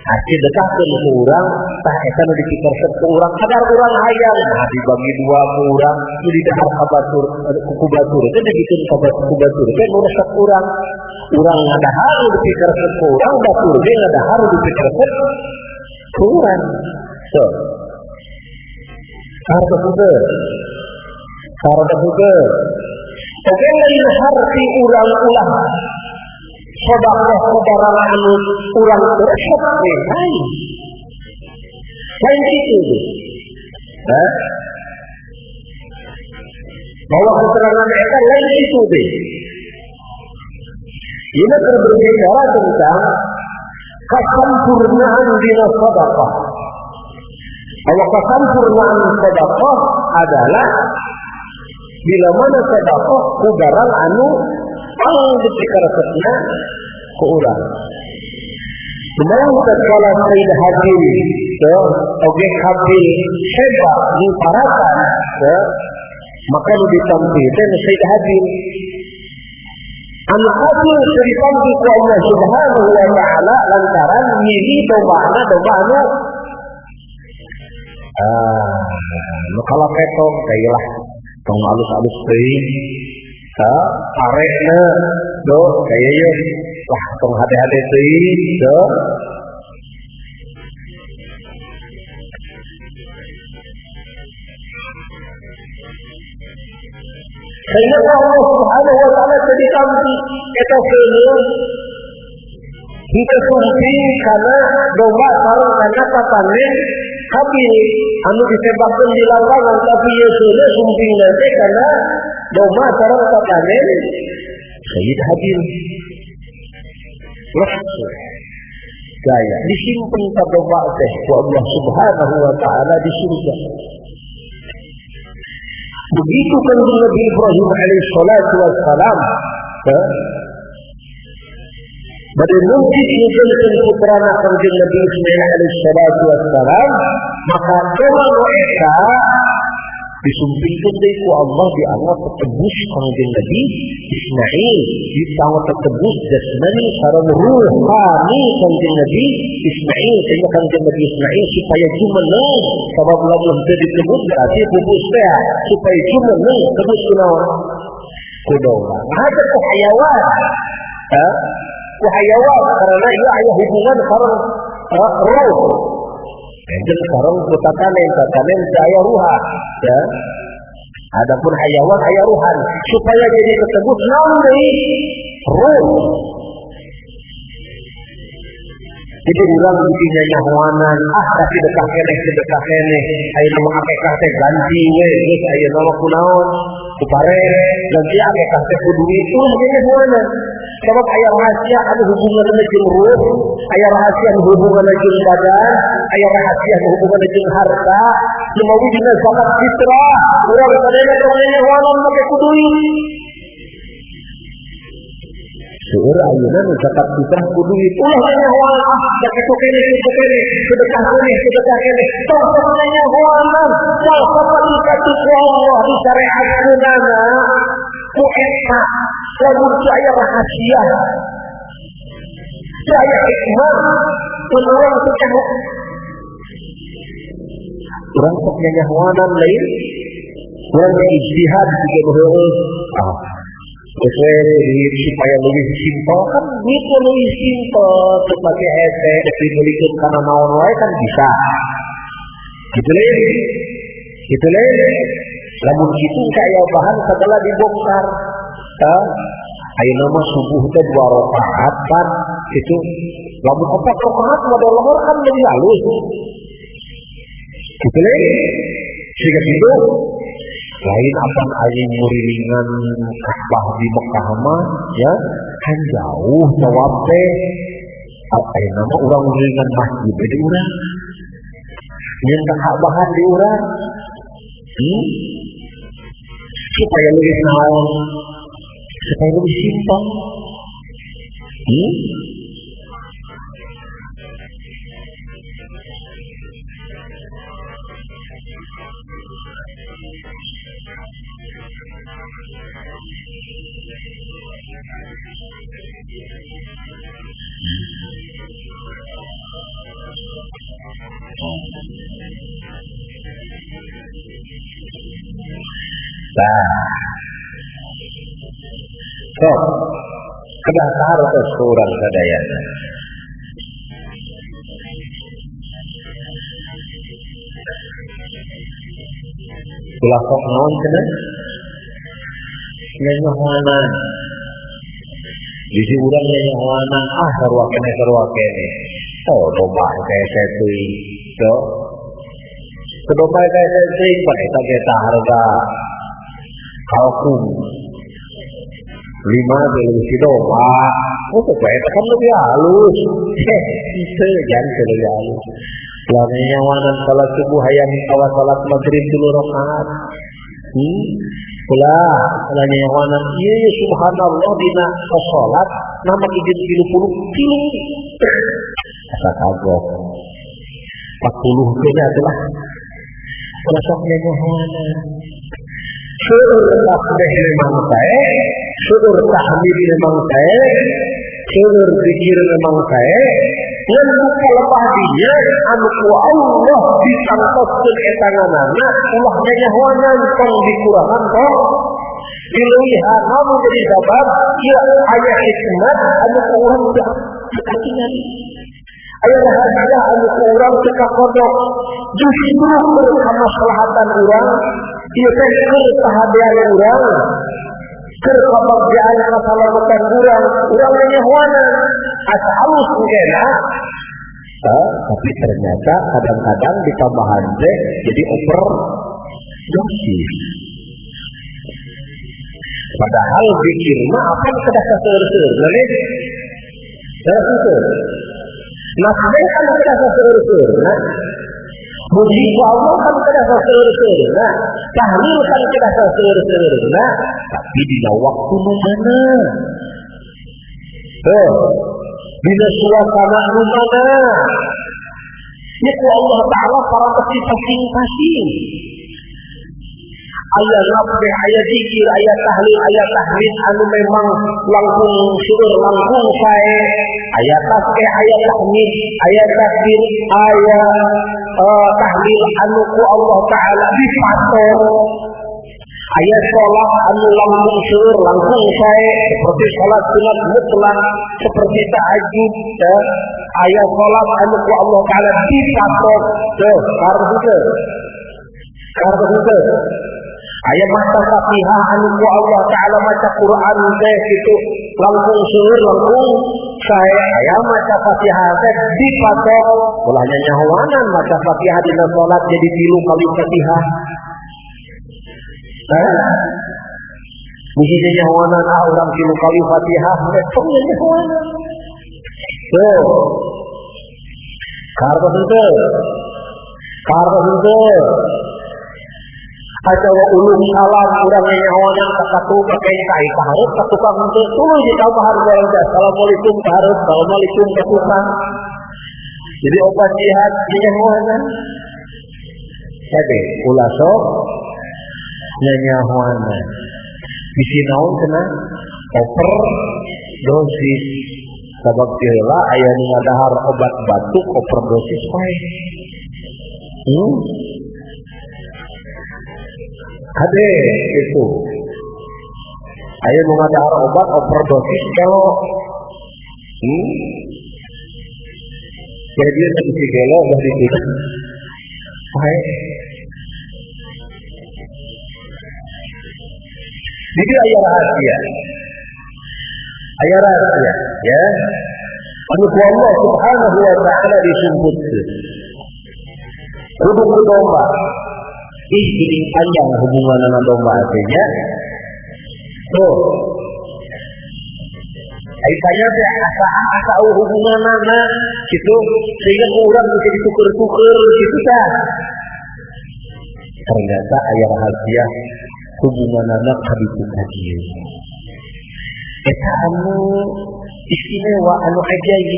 ah sedekahkeun ku urang tah eta nu dipikaresep ku urang kadar urang hayang nah dibagi dua ku urang nu didahar ka batur ku batur teh dibikeun ka ku batur teh nu resep urang urang ngadahar nu dipikaresep ku urang batur ge ngadahar nu dipikaresep ku urang. So harta juga oke lain harti urang ulah sedekah barang anu urang resep we lain lain kitu deh. Bahwa keterangan eta lain kitu deh. Ini berbicara tentang kesempurnaan dina sedekah. Bahwa kesempurnaan sedekah adalah bila mana sedekah ku barang anu pang dipikaresepna ku urang. Malah tatkala Sayyid Habil so oge Habil seba nu parakan so maka nu ditampi teh Sayyid Habil anu Habil ditampi ku Allah Subhanahu wa taala lantaran milih dombana domba anu nu kalapetong kayalah tong alus-alus teuing ta parekna do kaya ye lah tong hade-hade teuing do sehingga Allah Subhanahu wa taala jadi tampi eta seuneu henteu sumping kana domba sareng kana papanen Habil anu disebabkeun di lapangan tapi ieu seuneu sumping teh kana domba sareng papanen Sayyid Habil. Gaya disimpen ka domba teh ku Allah Subhanahu wa taala di surga. Begitu kanjeng Nabi Ibrahim alaihi salatu wassalam bade mungkin nyusulkeun putrana kanjeng Nabi Ismail alaihi salatu wassalam, maka doa nu eta Disumpingkeun deui ku Allah dianggap tetebus Kangjeng Nabi Ismail, dianggap tetebus jasmani sareng ruhani Kangjeng Nabi Ismail, sehingga Kangjeng Nabi Ismail supaya jumeneng sabab lamun teu ditebus berarti pupus teh supaya jumeneng tebus kunaon ku domba. Nah, ku hayawan. Ha? Ku hayawan karena ieu aya hubungan sareng ruh. Jadi sareng ku tatanen, tatanen aya ruha, ya. Adapun hayawan aya ruhan supaya jadi ketebus naon deui ruh. Jadi urang bikin nyahoanan, ah tapi sedekah keneh, ayeuna mah akekah teh ganti we, geus ayeuna mah kunaon, ku pare, ganti akekah teh ku duit, ulah nyahoanan. Sebab aya rahasia anu hubunganna jeung ruh, aya rahasia anu hubunganna jeung badan, aya rahasia anu hubunganna jeung harta, nu mawi dina zakat fitrah, urang sadaya tong nyahoanan make ku duit. Seueur ayeuna nu zakat fitrah ku duit, ulah nyahoanan ah sakitu keneh kitu keneh, sedekah keneh sedekah keneh, tong nyahoanan, salsafah dikatu ku Allah disyariatkeunana ku eta lamun teu aya rahasia, teu aya hikmah, urang teu nyaho. Urang sok nyahoanan lain, urang ijtihad juga heueuh. Ah, supaya lebih simpel kan gitu, lebih simpel sebagai hese dibelikan karena naon wae kan bisa gitu leh, gitu leh. Lamun kitu kaya bahan segala dibongkar. Ayeuna mah subuh teh 2 rakaat kan itu lamun 4 rakaat modal lohor kan lebih halus gitu leh. Sehingga gitu lain apan aya ngurilingan Ka'bah di Mekah mah ya kan jauh tawaf teh. Ayeuna mah urang ngurilingan masjid di urang nyeun Ka'bahan di urang, supaya lebih naon, supaya lebih simpel. Nah, so, kedah hartos urang sadayana. Ulah sok naon cenah? Nyanyohanan. Jadi urang nyanyohanan, ah sarua keneh sarua keneh. Oh, domba kayak teuing. So, domba kayak teuing pan eta ge harga kalkun 5 lebih si domba. Oh, pokoknya kan lebih halus. Itu jangan lebih halus. Lalu nyawanan salat subuh hayang kawas salat maghrib dulu rakaat. Ulah nyawanan ieu subhanallah dina salat nama izin 30 kilo. Asa kagok. 40 kena atulah. Ulah sok nyawanan. Seueur tasbih memang sae, seueur tahmid memang sae, seueur zikir memang sae, ngan buka lepah dinya anu ku Allah ditangtoskeun eta nganana ulah nyanyahoanan tong dikurangan tong dileuwihan namun jadi sabab ieu aya hikmat anu ku urang teu katingali, aya rahasia anu ku urang teu kakodok, justru keur kamaslahatan urang. Ieu teh keur kahadean urang, keur kabagjaan kasalamatan urang, urang nyanyahoanan asa halus mungkin. Tapi ternyata kadang-kadang ditambahan teh jadi overdosis. Padahal zikir mah akan kedah saseur-seur, lain? Saseur. Nasbeh kan kedah saseur-seur, nah. Muji ku Allah kan kedah saseur-seur, nah. Tahlil kan kedah saseur-seur, nah. Tapi dina waktu nu mana? Tuh, dina suasana nu mana? Ya ku Allah Ta'ala para pasti pasing-pasing. Aya nafkah, aya zikir, aya tahlil, aya tahmid anu memang langkung seueur langkung sae. Aya tasbih, aya tahmid, aya takbir, aya tahlil anu ku Allah Ta'ala dipatok. Aya sholat anu langkung seueur langkung sae seperti sholat sunat mutlak, seperti tahajud. Aya sholat anu ku Allah Ta'ala dipatok. Tuh, kartu teu. Kartu teu. Aya maca Fatihah anu ku Allah Ta'ala maca Quran teh kitu langkung seueur langkung sae. Aya maca Fatihah teh dipatok. Ulah nyahoanan maca Fatihah dina salat jadi 3 kali Fatihah. Bisi nyahoanan ah urang 3 kali Fatihah teh tong nyahoanan. Tuh. Kartos henteu. Kartos henteu. Atawa ulung salam urang nyahoanan ka katu ka kai ka hareup ka tukang henteu tuluy ditambah hareup teh assalamualaikum ka hareup assalamualaikum ka tukang. Jadi obat jihad nyahoanan. Jadi ulah sok nyahoanan. Bisi naon cenah overdosis. Sabab heula aya nu ngadahar obat batuk overdosis wae. Kade itu. Aya nu ngadahar obat overdosis gelo. Jadi dia bisi gelo udah ditutup. Wae. Jadi aya rahasia. Aya rahasia, ya. Anu ku Allah Subhanahu wa Ta'ala disumputkeun. Kudu ku domba. Ih, geuning panjang hubunganna domba teh nya. Tuh. Ai tanya teh asa hubunganna kitu sehingga ku urang bisa dituker-tuker kitu tah. Ternyata aya rahasia hubunganna ka ditu ka dieu. Eta anu istimewa anu ajaib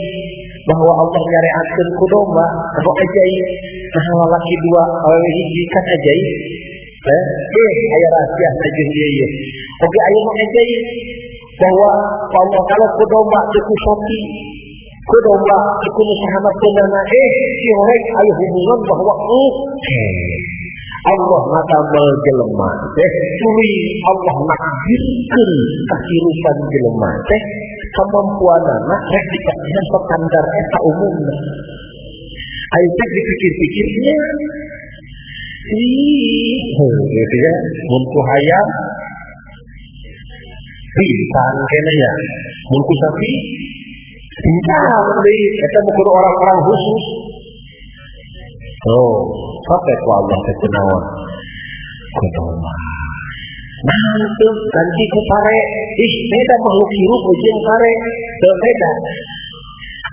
bahwa Allah nyareatkeun ku domba anu ajaib. Nah lalaki dua awewe hiji kan ajaib. Aya rahasia jeung ieu ieu. Oge aya nu ajaib bahwa Allah kalau ku domba teu ku sapi, ku domba teu ku nu sahabatkeunana si horeng aya hubungan bahwa Allah ngatamel jelema teh tuluy Allah nakdirkeun kahirupan jelema teh kemampuanana rek dikasihan standar eta umumna. Ayo teh dipikir-pikirnya ih gitu ya mun ku hayam pisan kene ya mun ku sapi pisan deui eta mah kudu orang-orang khusus. Oh, sampai ku Allah teh kunaon? Ku domba. Nah, teu ganti ku pare. Ih, beda makhluk hirup jeung pare. Teu beda.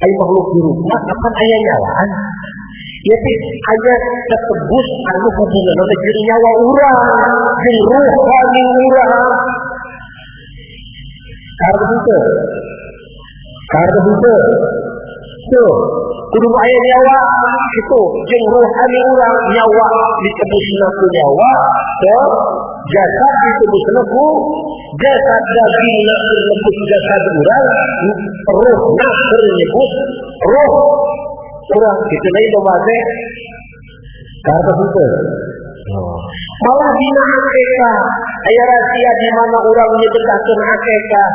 Ai makhluk hirup mah kapan aya nyawaan? Ieu teh aya tetebus anu hubunganna teh jeung nyawa urang, jeung ruhani urang. Kartu henteu. Kartu henteu. Tuh, kudu aya nyawa itu jeung ruhani urang, nyawa ditebusna ku nyawa, tuh jasad ditebusna ku jasad, dagingna nebus jasad urang, ruhna keur nyebus ruh urang kitu deui domba teh. Kartu henteu. Malah dina akekah aya rahasia di mana urang nyedekahkeun akekah.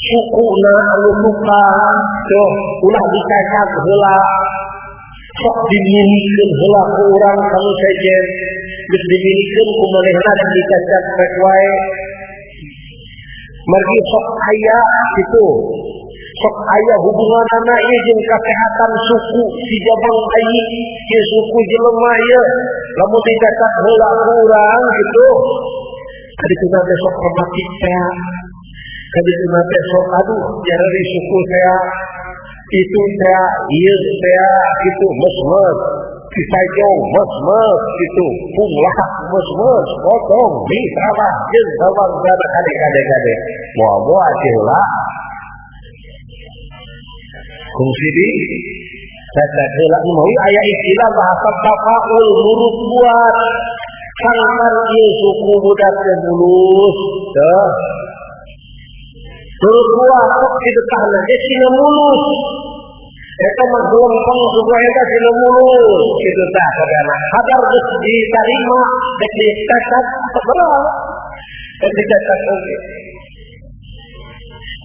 Sukuna anu tukang tuh ulah dicacak heula sok dimilikeun heula ku urang kanu sejen geus dimilikeun ku manehna dicacak rek wae margi sok aya kitu sok aya hubunganana ieu jeung kasehatan suku si jabang ayi ieu suku jelema ieu lamun dicacak heula ku urang kitu kadituna teh sok rematik teh kadituna teh sok aduh nyareri suku saya itu saya ieu saya gitu mesmes kisajong mesmes gitu punglah mesmes potong di sawah jeung sawang sada kade kade kade moal-moal heula kungsi di cacat heula nu aya istilah bahasa tafaul huruf buat Sangkan ieu suku budak teh mulus teh. Turut buah sok sedekahna ge sina mulus. Eta mah gelempeng suku eta sina mulus kitu tah kadana. Hadar geus ditarima, geus dicatat berat. Geus dicatat oge.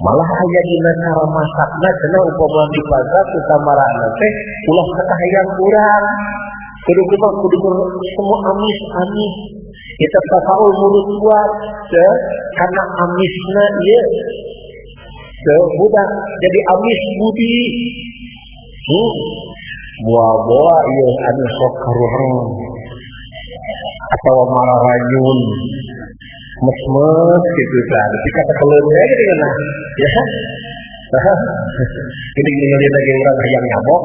Malah aya dina cara masakna cenah upama dipasa ku samarana teh ulah katahayang urang. Kudu kumaha kudu semua amis-amis. Kita tafaul mulut buat teh karena amisna ieu. Teh budak jadi amis budi. Buah-buah ieu anu sok karuhun atawa mararanyun. Mes-mes gitu kan. Tapi kata keleun we geuning nah. Ya. Geuning ningali lagi urang hayang nyabok.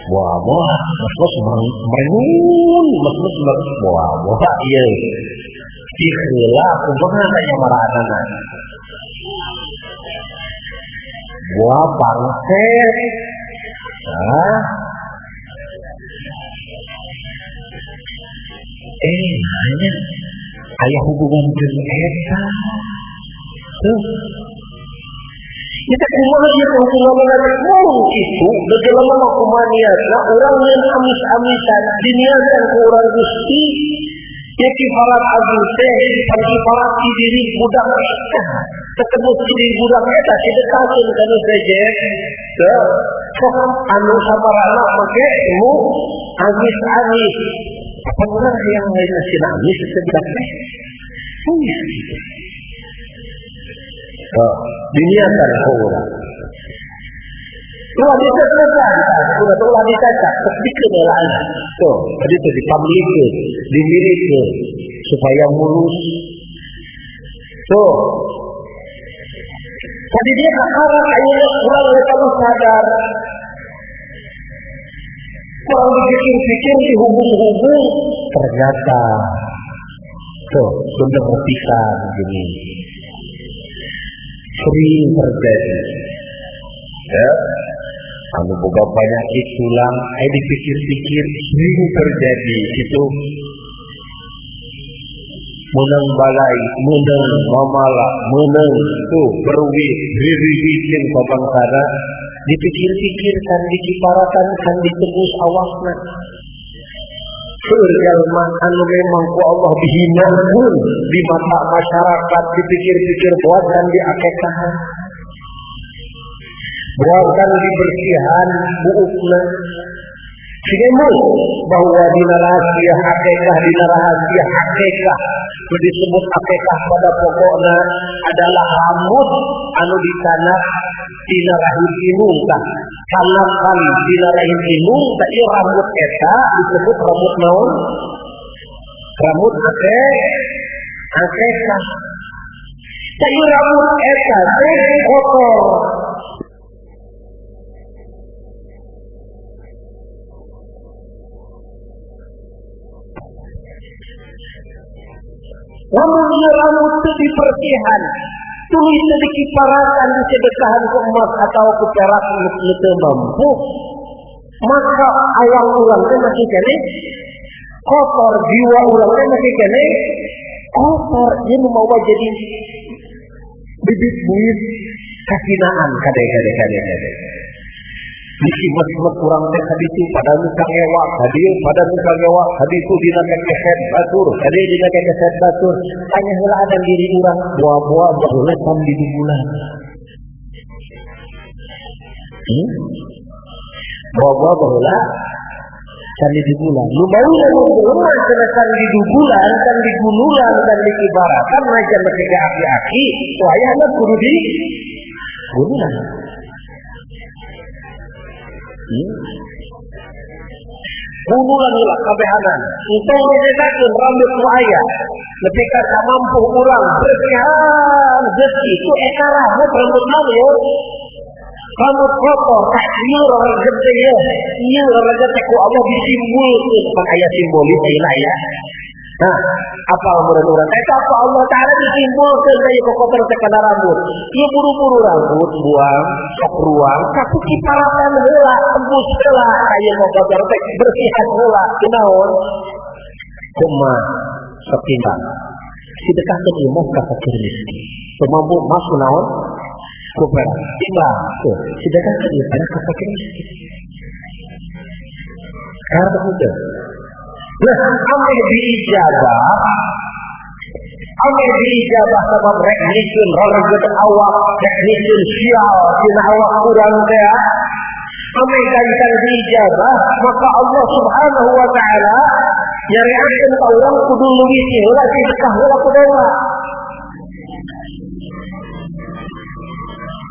Buah-buah mes-mes merengun, mes-mes buah-buah ieu. Si heula kumaha nya maranana. Buah bangset. Hah? Nanya aya hubungan jeung eta. Tuh. Kita kumaha ieu hubunganna mung kitu, da jelema mah kumaha niatna urang nyeun amis-amisan diniatkan ku urang Gusti. Ya kifarat agung teh kifarat diri budak eta. Ketemu diri budak eta sedekahkeun ka nu sejen. Tuh. Sok anu samarana make mu amis-amis. Apa orang yang lain nasi nangis sebudak teh? Oh, diniatan ku urang. Ulah dicatat, ulah dicatat, tepikeun heula. Tuh, tadi teh dipamlikeun, dimirikeun supaya mulus. Tuh. Tadi dia kakarang ayeuna urang geus sadar. Kurang dipikir-pikir, dihubung-hubung, ternyata tuh bener pisan gini. Sering terjadi. Ya, anu boga penyakit tulang, dipikir-pikir sering terjadi itu. Menang balai, menang mamala, menang tuh berwit, ririwitin pabangsana. Dipikir-pikir kan dikiparatan kan ditebus awakna. Seueur jalma anu memang ku Allah dihinakeun di mata masyarakat dipikir-pikir buatan diakekahan. Buatan dibersihan buukna. Sinemu bahwa dina rahasia hakikah, dina rahasia hakikah nu disebut hakikah pada pokokna adalah rambut anu dicanak dina rahim indung tah. Karena kali dina rahim indung tah ieu rambut eta disebut rambut naon? Rambut hakikah. Tah ieu rambut eta teh kotor. Lamun ieu rambut teu dibersihan, tuluy teu dikiparatan disedekahan ku emas atau ku perak nu teu mampu, maka awang urang teh masih keneh kotor, jiwa urang teh masih keneh kotor. Ieu nu mawa jadi bibit buit kahinaan kade-kade kade-kade. Disimet-simet urang teh kaditu pada nu kangewa, kadieu pada nu kangewa, kaditu dina kekeset batur, kadieu dina kekeset batur. Tanya heula adan diri urang, buah-buah baheula can di bulan. Buah-buah baheula can di bulan. Nu baheula nu lemah cenah can di bulan, can di gululan, can di kibaratan najan nepi ka aki-aki, wayahna kudu di gululan. Gululan heula kabehanan. Entong disesakeun rambut nu aya. Nepi ka samampu urang bersihan geus kitu eta rambut rambut naon ye? Rambut kotor, tak ieu reget teh ye. Ieu reget teh ku Allah disimbulkeun, pan aya simbolis ayeuna aya. Nah, apa umuran-umuran? Eta apa Allah Ta'ala disimpulkan dari kokotor tekana rambut. Ieu buru-buru rambut buang, sok ruang, tapi kiparatan heula, tembus heula, kaya kokotor teh bersihan heula. Kunaon? Kumaha sok timbang. Sedekahkeun ieu ka fakir miskin. Teu mampu mas kunaon? Ku perak. Timbang. Tuh, sedekahkeun ieu ka fakir miskin. Karena itu. Nah, ameh diijabah sama rek nyikeun rorget awak, rek nyikeun sial dina awak urang teh. Ameh gancang diijabah, maka Allah Subhanahu wa taala nyareatkeun ka urang kudu leuwih ti heula sedekah heula ku dewa.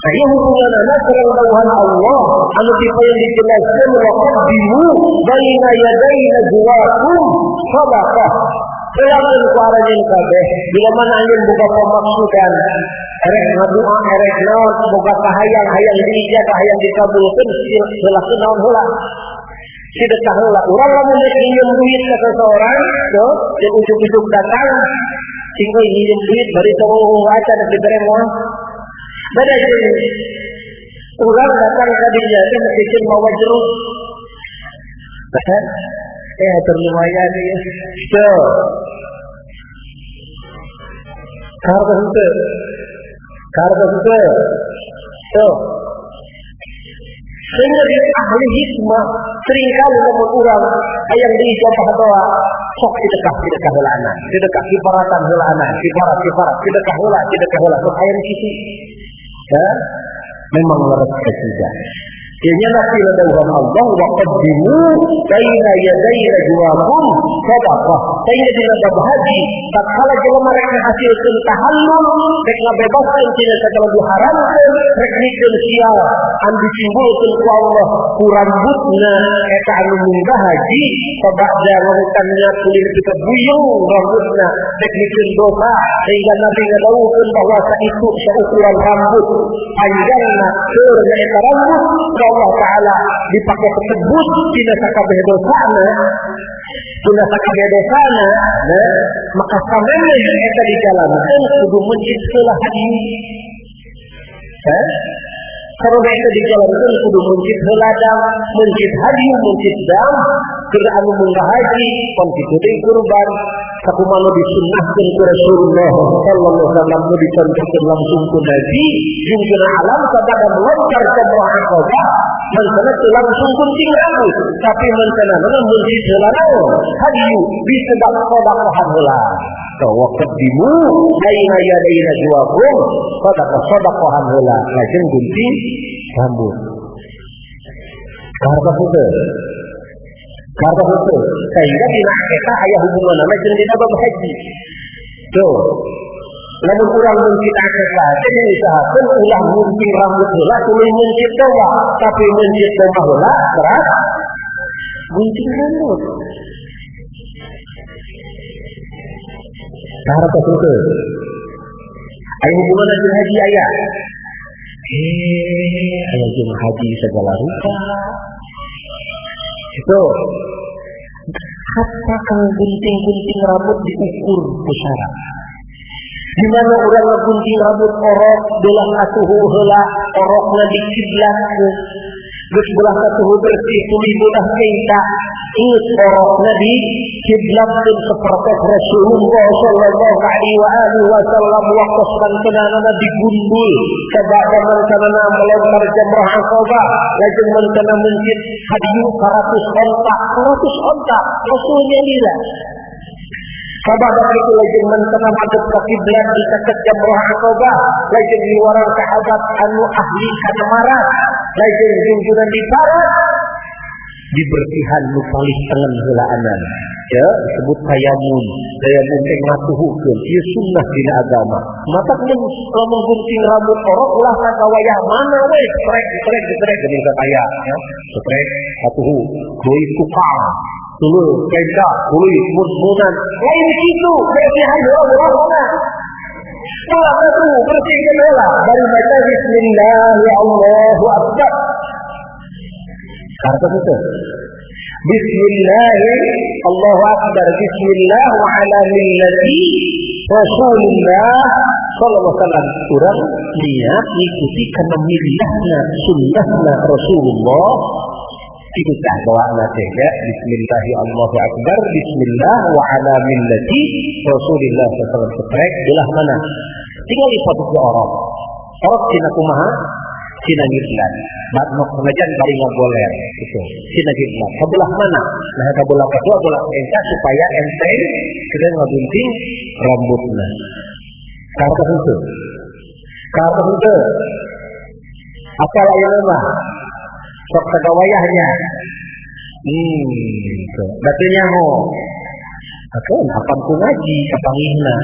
Nah, ini hubunganna sareng dawuhan Allah anu dipayun dijelaskeun wa qaddimu baina yaday najwaakum shadaqah. Silakan ku aranjeun kabeh bila mana anjeun boga pamaksudan erek ngadoa erek naon boga kahayang hayang diijabah hayang dikabulkeun silakeun naon heula sedekah heula. Urang lamun rek nginjem duit ka seseorang tuh jeung ujug-ujug datang cing euy nginjem duit bari tong acan dibere moal. Beda jeung urang datang ka dinya teh mesti mawa jeruk. Atur lumayan ieu. Tuh. Kartu henteu. Kartu henteu. Tuh. Sehingga di ahli hikmah seringkali lamun urang hayang diijabah doa sok sedekah sedekah heula sedekah kiparatan heula kiparat kiparat sedekah heula sok hayang kitu. Ya, memang leres ketiga. Ianya nabi dawuhan Allah wa qaddimu baina yaday najwaakum shadaqah. Sehingga dina bab haji tatkala jelema rek ngahasilkeun tahallul rek ngabebaskeun tina sagala diharamkeun rek nyikeun sial anu disimbulkeun ku Allah ku rambutna eta anu munggah haji sabada ngahutannya kulit kita buyung rambutna rek nyikeun dosa sehingga Nabi ngadawuhkeun bahwa saitu saukuran rambut panjangna seurna eta rambut Allah Ta'ala dipakai tersebut tina sakabeh dosana tina sakabeh dosana nah, maka samemeh eta dijalankeun kudu mencit heula haji. Samemeh eta dijalankeun kudu mencit heula dam, mencit haji, mencit dam keur anu munggah haji pon kitu deui kurban sakumaha nu disunnahkeun ku Rasulullah sallallahu alaihi wasallam nu dicontohkeun langsung ku Nabi jeung dina alam sabada melontar jamrah Aqabah mantena teu langsung gunting rambut tapi mantena mencit heula naon haji disebab sedekah heula. Wa qaddimu baina yaday najwaakum sadaqah sadaqahan heula lajeng gunting rambut. Karena itu karena itu sehingga dina eta aya hubunganna jeung dina bab haji. Tuh. Lamun urang mencit akekah teh diusahakeun ulah gunting rambut heula tuluy mencit domba, tapi mencit domba heula teras gunting rambut. Karena itu aya hubunganna jeung haji aya. Aya jeung haji segala rupa. Itu hatta kang gunting-gunting rambut diukur pusara. Di mana urang ngagunting rambut orok belah katuhu heula, orokna dikiblatkeun. Geus belah katuhu bersih tuluy belah keita, inget orokna dikiblatkeun seperti Rasulullah sallallahu alaihi wa alihi wasallam waktu mantenana digundul sabada mantenana melontar jamrah Aqabah lajeng mantena mencit hadiyu 100 onta 100 onta Rasulnya lila. Sabada itu lajeng mantena madep ka kiblat di caket jamrah Aqabah lajeng diwarang sahabat anu ahli kana marat lajeng junjunan di parat dibersihan nu palih tengen heulaanan ya disebut tayamun. Tayamun teh ngatuhukeun ieu sunnah dina agama. Mata lamun gunting rambut orok ulah ka wayah mana we trek trek trek geuning ka aya ya trek atuhu deui tukang tuluy kenta tuluy mun-munan lain kitu bersihan heula urang mana ulah atuh bersihkeun heula baru baca bismillah ya Allahu akbar. Karena itu Bismillah, Allahu Akbar, Bismillah wa ala millati Rasulullah sallallahu alaihi wasallam. Urang niat ngikuti kana millahna sunnahna Rasulullah. Itu tah bawaana teh ya. Bismillah, Allahu Akbar, Bismillah wa ala millati Rasulullah sallallahu alaihi wasallam. Seprek belah mana? Tinggal di posisi orok. Orok cina kumaha? Cina ngiblat. Batnok pengajian bari ngagoler gitu. Cina ngiblat. Sebelah mana? Nah, sebelah kedua belah enca supaya enteng kita ngagunting rambutna. Kartu henteu. Kartu henteu. Asal ayeuna mah sok sagawayahnya. Gitu. Berarti nyaho. Akeun apan ku ngaji kapangihna.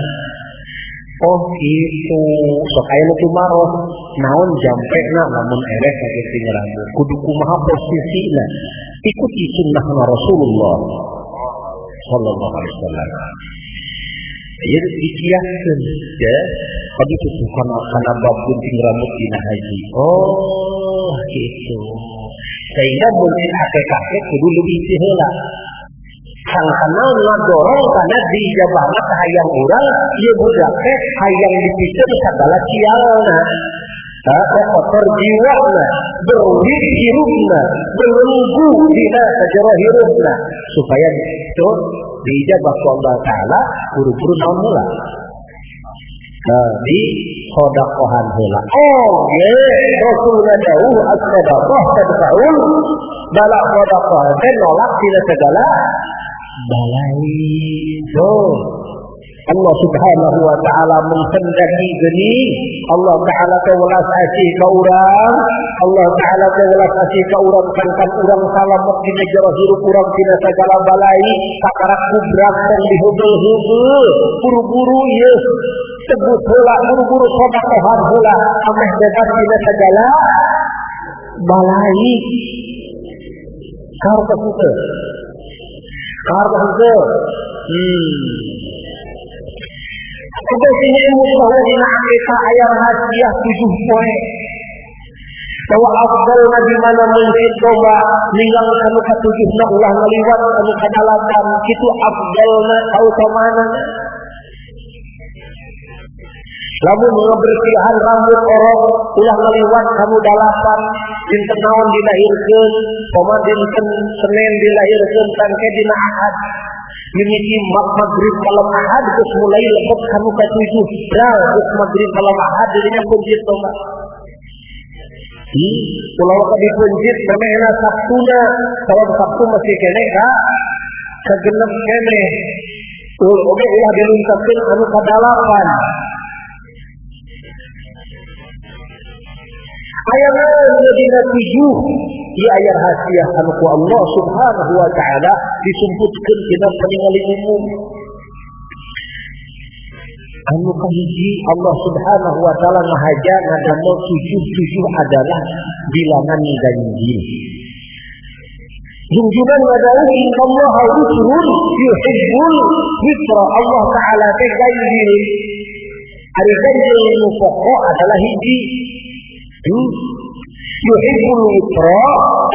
Oh gitu, sok aya nu tumaros naon jampekna lamun ereh ngagunting rambut. Kudu kumaha posisina? Ikuti sunnah Rasulullah sallallahu alaihi wasallam. Ieu dikiaskeun ya. Tadi itu kana bab gunting rambut dina haji. Oh gitu. Sehingga mun kakek-kakek kudu leuwih ti heula. Sangkana ngadorong karena dijabahna ka hayang urang ieu budak teh hayang dipikeun sagala cialna. Tah kotor jiwana, berwit hirupna, belenggu dina sajero hirupna supaya itu diijabah ku Allah Ta'ala buru-buru naon heula. Nah, di sedekahan heula. Oh, ye, Rasulullah dawuh as-sadaqah tadfa'ul bala sedekah teh nolak dina segala balai. So, Allah Subhanahu wa ta'ala menghendaki geni, Allah Ta'ala kewelas asih ka urang, Allah Ta'ala kewelas asih ka urang kan urang salamet dina jero hirup urang tina sagala balai, sakarak kubrak tong dihubel-hubel, buru-buru ieu sebut heula, buru-buru sedekahan heula, ameh bebas dina segala balai. Kartos henteu. Kartos henteu. Sampai sini ilmu bahwa dina akikah aya rahasia 7 poe. Bahwa afdal di mana mencit domba ninggal kanu katujuhna ulah ngaliwat anu kadalapan kitu afdalna kautamana. Lamun ngebersihan rambut orok ulah ngaliwat kanu dalapan dinten naon dilahirkeun, koma dinten Senin dilahirkeun tangke dina Ahad. Mimiti maghrib malam Ahad geus mulai lebet kanu katujuh bral geus maghrib malam Ahad dirinya kuncit domba. Ulah ka dikuncit memehna Sabtuna, sabab Sabtu masih keneh ka kagenep keneh. Oge ulah dilungkapkeun anu kadalapan. Aya dina 7 ieu aya rahasia anu ku Allah Subhanahu wa ta'ala disumputkeun dina paningali umum. Anu kahiji Allah Subhanahu wa ta'ala ngahaja ngadamel 7 adalah bilangan ganjil. Junjungan ngadawuh innallaha witrun yuhibbul witra. Allah Ta'ala teh ganjil. Ari ganjil nu pokok adalah hiji. Yuhibbul witra,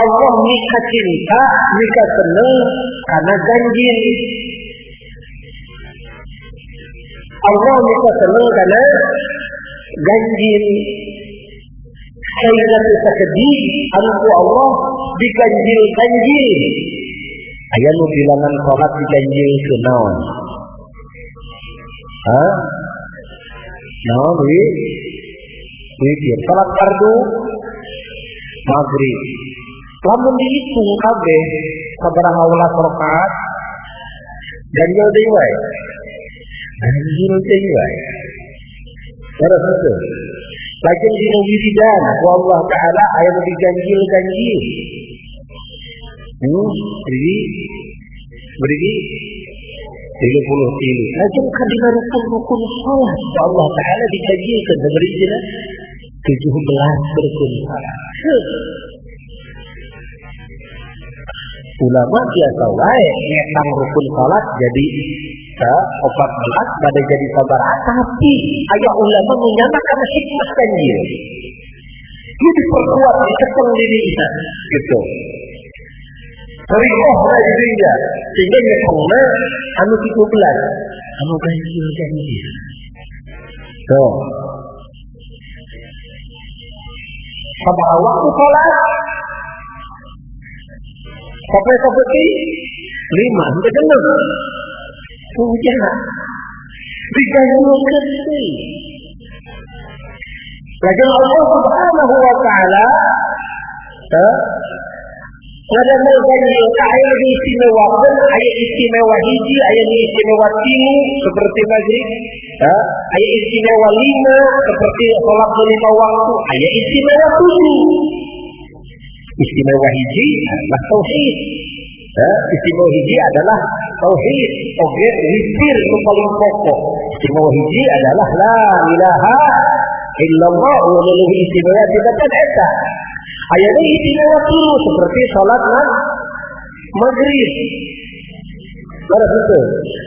Allah mika cinta, mika seneng karena ganjil. Allah mika seneng karena ganjil. Sehingga bisa sedih anu Allah diganjil-ganjil. Aya nu bilangan salat diganjil ke naon? Hah? Naon wi? Witir salat fardu maghrib. Lamun dihitung kabeh sabaraha welas rakaat ganjil deui wae. Ganjil deui wae. Terus itu. Lajeng dina wiridan ku Allah Ta'ala aya nu diganjil-ganjil. Beri 33. Lajeng ka dina rukun-rukun salat ku Allah Ta'ala diganjilkeun beri dina 17 rukun salat. Ulama biasa wae ngetang rukun salat jadi 14 pada jadi sabaraha, tapi aya ulama menyatakan hikmah ganjil. Itu diperkuat, dikepeng diri kita gitu. Terikoh dirinya sehingga nyekongna anu 13 anu ganjil-ganjil. Tuh. Sabaraha waktu salat? Sampai seperti 5 sampai 6. Tujuh. Diganjilkeun deui. Lajeng Allah Subhanahu wa taala ngadamel ganjil ka aya nu diistimewakeun, aya istimewa hiji, aya nu istimewa tilu seperti maghrib, aya istimewa 5 seperti salat 5 waktu, aya istimewa 7. Istimewa hiji adalah tauhid. Istimewa hiji adalah tauhid. Oge witir nu paling pokok. Istimewa hiji adalah la ilaha illallah wa leuwih istimewa dibatan eta. Aya deui istimewa tilu seperti salat maghrib. Baru itu.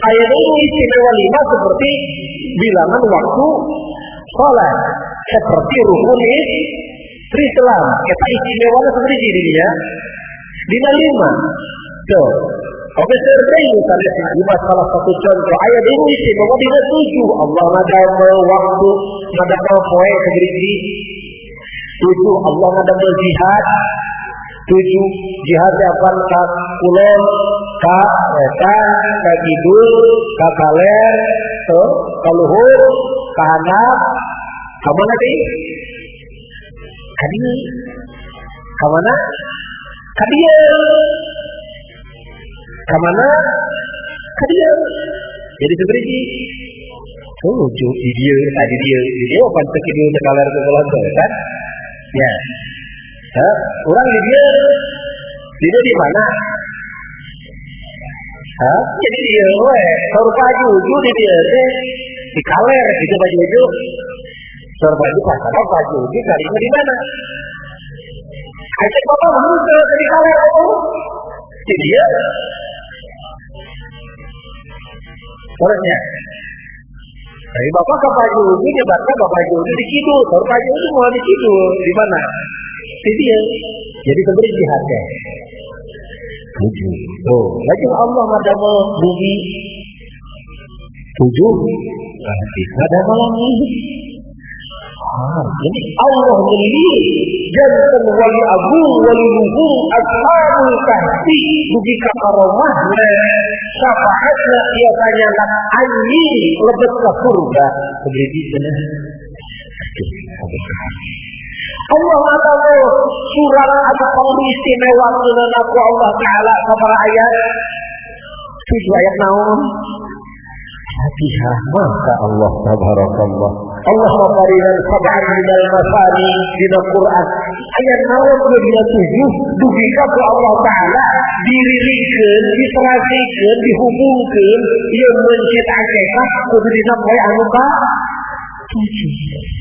Aya deui istimewa 5 seperti bilangan waktu salat, seperti rukun Islam. Eta istimewanya seperti dirinya. Dina 5. Tuh. Oke, sering misalnya lima salah satu contoh. Ayat ini istimewa dina 7. Allah ngadamel waktu, ngadamel poe seperti 7. Allah ngadamel jihad. 7 jihad apa ka kulon, ka wetan, ka kidul, ka kaler, tuh, ka luhur, ka handap. Ka mana deui? Ka dieu. Ka mana? Ka dieu. Ka mana? Ka dieu. Jadi seperti 7 di dieu, tadi dieu, di dieu pan teu kidul teu kaler teu kulon teh kan? Ya. Hah? Orang di dia di mana? Hah? Jadi dia we, saur baju di dia teh di kaler gitu baju itu. Saur baju pasar baju di kalinya di mana? Aisyah bapak henteu di kaler oh. Di dia. Orangnya. Dari bapak ke baju ini dia baca bapak baju di kidul, saur baju itu mau di kidul di mana? Di dia. Jadi sebenarnya jihadnya 7. Oh, lagi Allah ngadamel bumi 7, ngadamel langit. Ini Allah ngeli jantan wali agung wali luhur ashabul kahfi dugi ka karomahna syafaatna ieu kanyanak anjing lebet ka surga. Begitu cenah. Allah ngadamel surat anu istimewa keunana ku Allah Ta'ala sabaraha ayat? 7 ayat naon? Fatihah. Maka Allah tabarakallah. Allah maparinan sab'an minal masani dina Quran. Ayat naon nu dina 7 dugi ka ku Allah Ta'ala diririkeun, diserasikeun, dihubungkeun ieu mencit akekah kudu dina poe anu ka 7.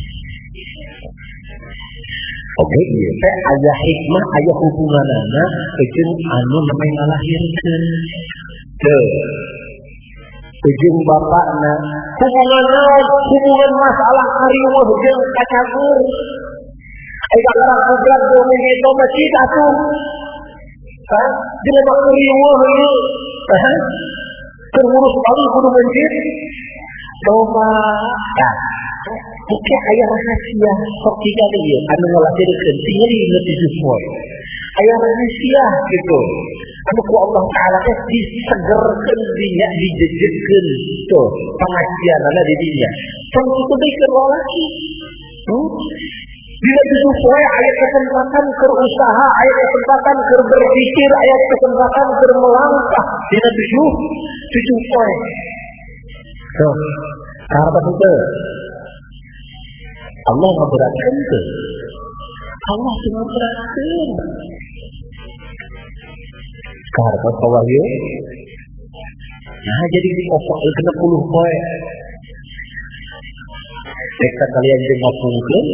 Oke, ieu teh aya hikmah, aya hubunganana jeung anu namanya ngalahirkeun. Teu. Jeung bapakna, hubungan naon? Hubungan masalah kariweuh jeung kacagur. Aya karak kubrak bumi itu masjid atuh. Hah? Jelema kariweuh ieu. Hah? Keur ngurus bali kudu mencit. Domba. Tah. Bukan aya rahasia sok tingali ieu anu ngalahirkeun tingali nu tujuh poe. Aya rahasia gitu. Anu ku Allah Ta'ala teh disegerkeun dinya, dijejekeun tuh pengajianana di dinya. Tong kitu deui keur lalaki. Dina tujuh poe aya kesempatan keur usaha, aya kesempatan keur berpikir, aya kesempatan keur melangkah dina tujuh poe. Tuh, karep teu. Allah ngaberatkeun teu? Allah teu ngaberatkeun. Karep kawahyu. Nah, jadi opak 60 poe. Rek kalian jeung ngapungkeun,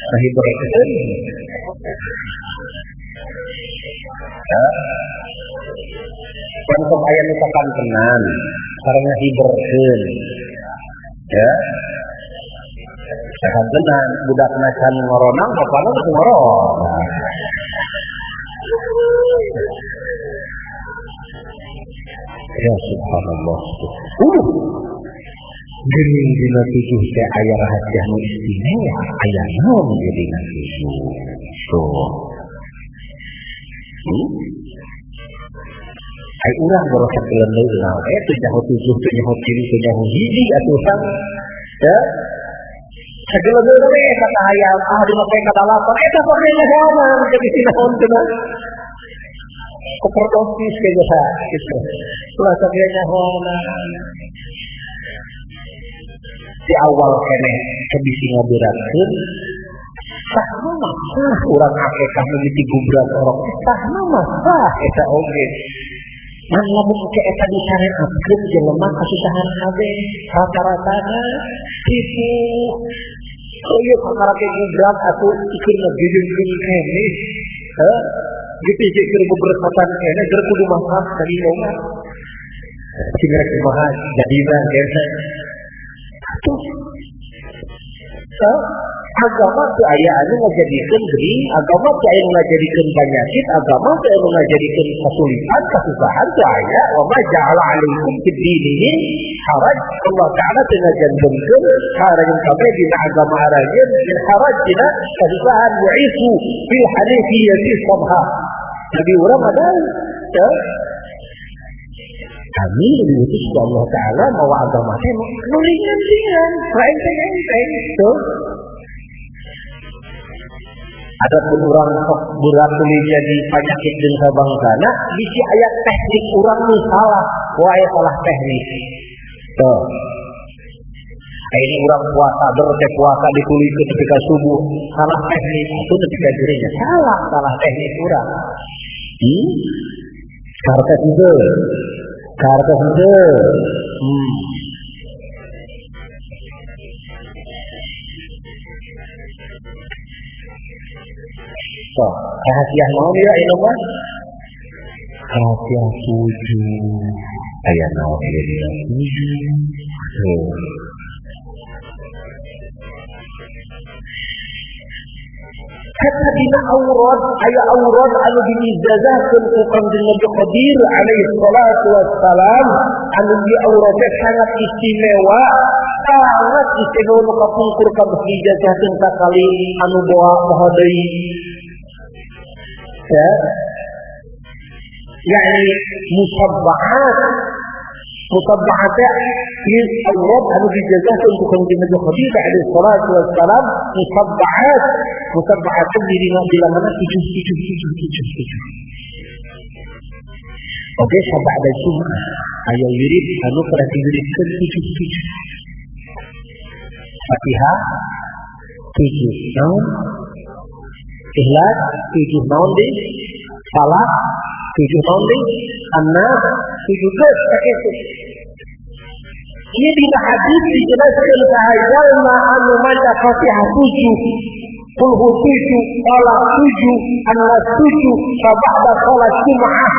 ngahiberkeun. Ya. Pan sok aya nu sakantenan, sareng ngahiberkeun. Ya. Sakantenan budak can ngoronang bapana geus ngoronang. Ya subhanallah. Geuning dina 7 teh aya rahasia nu istimewa, aya naon di dina 7. Tuh. Ai urang boros sakeun deui naon teu nyaho 7 teu nyaho 3 teu nyaho hiji atuh sang. Ya. Sagala deui kata hayam ah dimake ka 8 eta sok nyahoan jadi naon cenah. Overdosis kayaknya gitu. Ulah sagala nyahoan. Di awal keneh kebisi ngaberatkeun sah mah sah urang akekah mimiti gubrak orok sah mah sah eta oge. Ngan lamun ke eta disareatkeun jelema kasusahan kabeh rata-ratana tipu. Oh ieu kakara ge gubrak atuh ikeur ngageujeungkeun keneh. Heuh gitu keur beberkatan keneh keur kudu masak tadi mah. Sing rek kumaha jadina keneh. Tuh. Agama teu aya anu ngajadikeun gering, agama teu aya nu ngajadikeun panyakit, agama teu aya nu ngajadikeun kasulitan, kasusahan teu aya. Wa ma ja'ala 'alaikum fid dini min haraj. Allah Ta'ala teu ngajantenkeun harajun kabeh dina agama aranjeun min haraj dina kasusahan wa'isu fil hanifiyyati sabha. Nabi urang ada ya. Kami diutus ku Allah Ta'ala mawa agama teh nu ringan-ringan, enteng-enteng tuh. Adapun urang sok berat jadi penyakit jeung sabangsana, bisi aya teknik urang nu salah, wae salah teknik. Tuh. Ini urang puasa berteh puasa ditulikeun nepi ka subuh, salah teknik, itu nepi ka dirinya salah, salah teknik urang. Kartes itu. Kartes itu. So, rahasia naon ya ini mah? Rahasia 7. Aya naon ieu dina 7. Tuh. Kata dina aurat, aya aurat anu diijazahkeun ku Kanjeng Nabi Qadir alaihi salatu wassalam, anu di auratnya sangat istimewa, sangat istimewa nu kapungkur kabeh diijazahkeun sakali anu boa moho deui. Ya. Yani musabbahat. Musabbahat ieu aurat anu diijazahkeun ku Kanjeng Nabi Qadir alaihi salatu wassalam, musabbahat. Musabbahat diri bilanganna 7 7 7 7 7. Oke, sabda ada Jumat aya wirid anu pernah diwiridkeun 7 7. Fatihah 7 naon? Ikhlas 7 naon deui? Falaq 7 naon deui? An-Nas 7 geus sakitu. Ieu dina hadis dijelaskeun saha jalma anu maca Fatihah 7, Kulhu 7, Falaq 7, An-Nas 7, sabada salat Jumat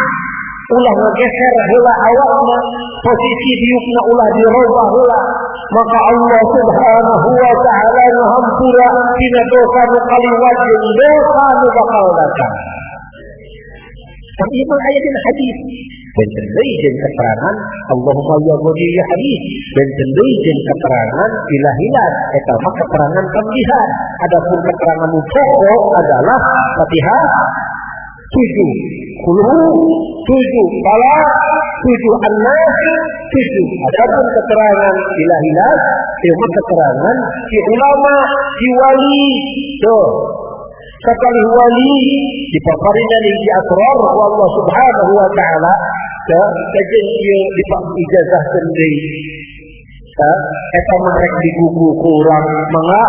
ulah ngegeser heula awakna, posisi diukna ulah dirobah heula, maka Allah Subhanahu wa ta'ala ngahampura dina dosa nu kaliwat jeung dosa nu bakal datang. Tapi mah aya dina hadis. Benten deui jeung keterangan Allahumma ya ghani ya hamid, benten deui jeung keterangan ilahilat, eta mah keterangan tambihan. Adapun keterangan pokok adalah Fatihah 7, Kulhu 7, Falaq 7, An-Nas 7. Adapun keterangan ilahilat, ieu mah keterangan si ulama, si wali. Tuh. Sekali wali dipaparina di asrar Allah Subhanahu wa ta'ala, kajen ieu diijazahkeun deui. Eta mah rek digugu ku urang mangga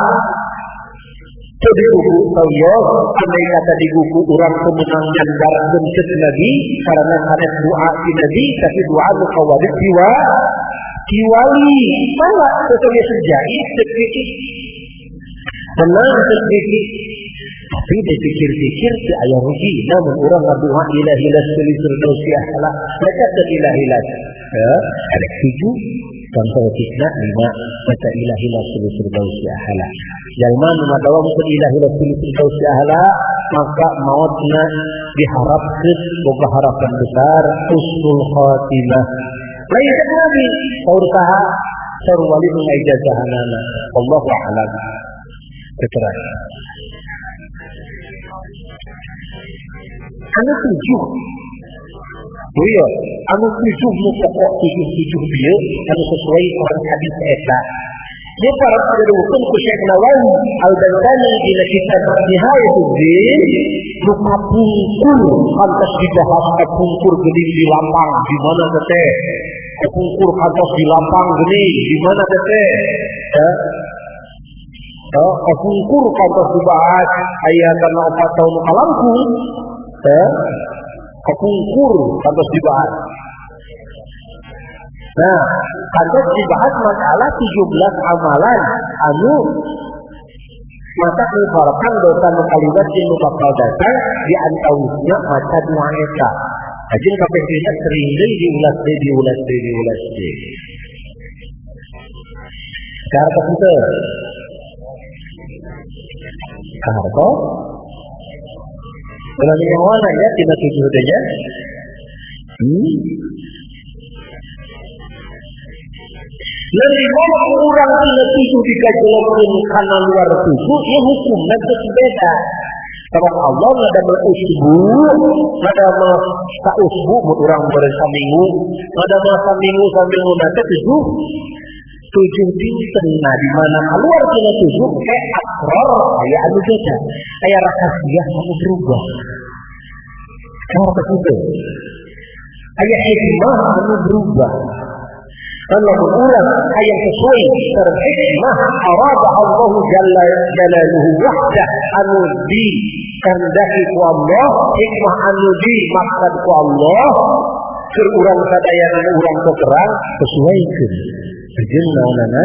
teu digugu tauyoh, andai kata digugu urang teu meunang nyandarkeun ceuk Nabi karena sanes doa ti Nabi, tapi doa nu kawadih ti wali. Salah sesuai sejai ceuk kitu. Menang ceuk kitu. Tapi dipikir-pikir teu aya rugi, namun urang ngadoa ilahi las firdausi ahla, baca ilahi las. Ya, ada 7. Contoh lima maca ilahi la firdausi ahla. Jalma nu ngadawamkeun ilahi la firdausi ahla maka mautna diharapkeun boga harapan besar husnul khatimah. Lain nabi saur saha saur wali nu ngaijazahanana. Allahu a'lam. Keterangan. Anu tujuh. Iya, anu tujuh nu pokok tujuh bieu anu sesuai sareng hadis eta. Dia para penyeduhkeun ku Syekh Nawawi Al-Bantani dina kitab Nihayatud Din nu kapungkur kantos dibahas kapungkur geuning di lapang di mana teh? Kapungkur kantos di lapang geuning di mana teh? Ya. Kapungkur kantos dibahas aya kana 4 tahun kalangkung. Ya. Kapungkur kantos dibahas. Nah, kantos dibahas masalah 17 amalan anu maka mengharapkan dosa nu kaliwat jeung nu bakal datang di antawisna maca doa eta. Ajeng kabeh dina sering deui diulas deui diulas deui diulas deui. Kahartos henteu? Kahartos? Ulah nyawana ya tina tujuh teh nya. Nerima urang tina tujuh dikajelokkeun kana luar tujuh ieu hukumna geus beda. Sabab Allah ngadamel usbu, ngadamel sausbu mun urang beureum saminggu, ngadamel saminggu saminggu teh tujuh dinten. Nah di mana keluar tina tujuh kayak akrar aya anu beda, aya rahasia anu berubah. Kahartos henteu? Aya hikmah anu berubah. Kalau urang hayang sesuai sareng hikmah arada Allah jalla jalaluhu wahdah anu dikehendaki ku Allah, hikmah anu dimaksud ku Allah, keur urang sadayana urang kekerang sesuaikeun. Jeung naonana?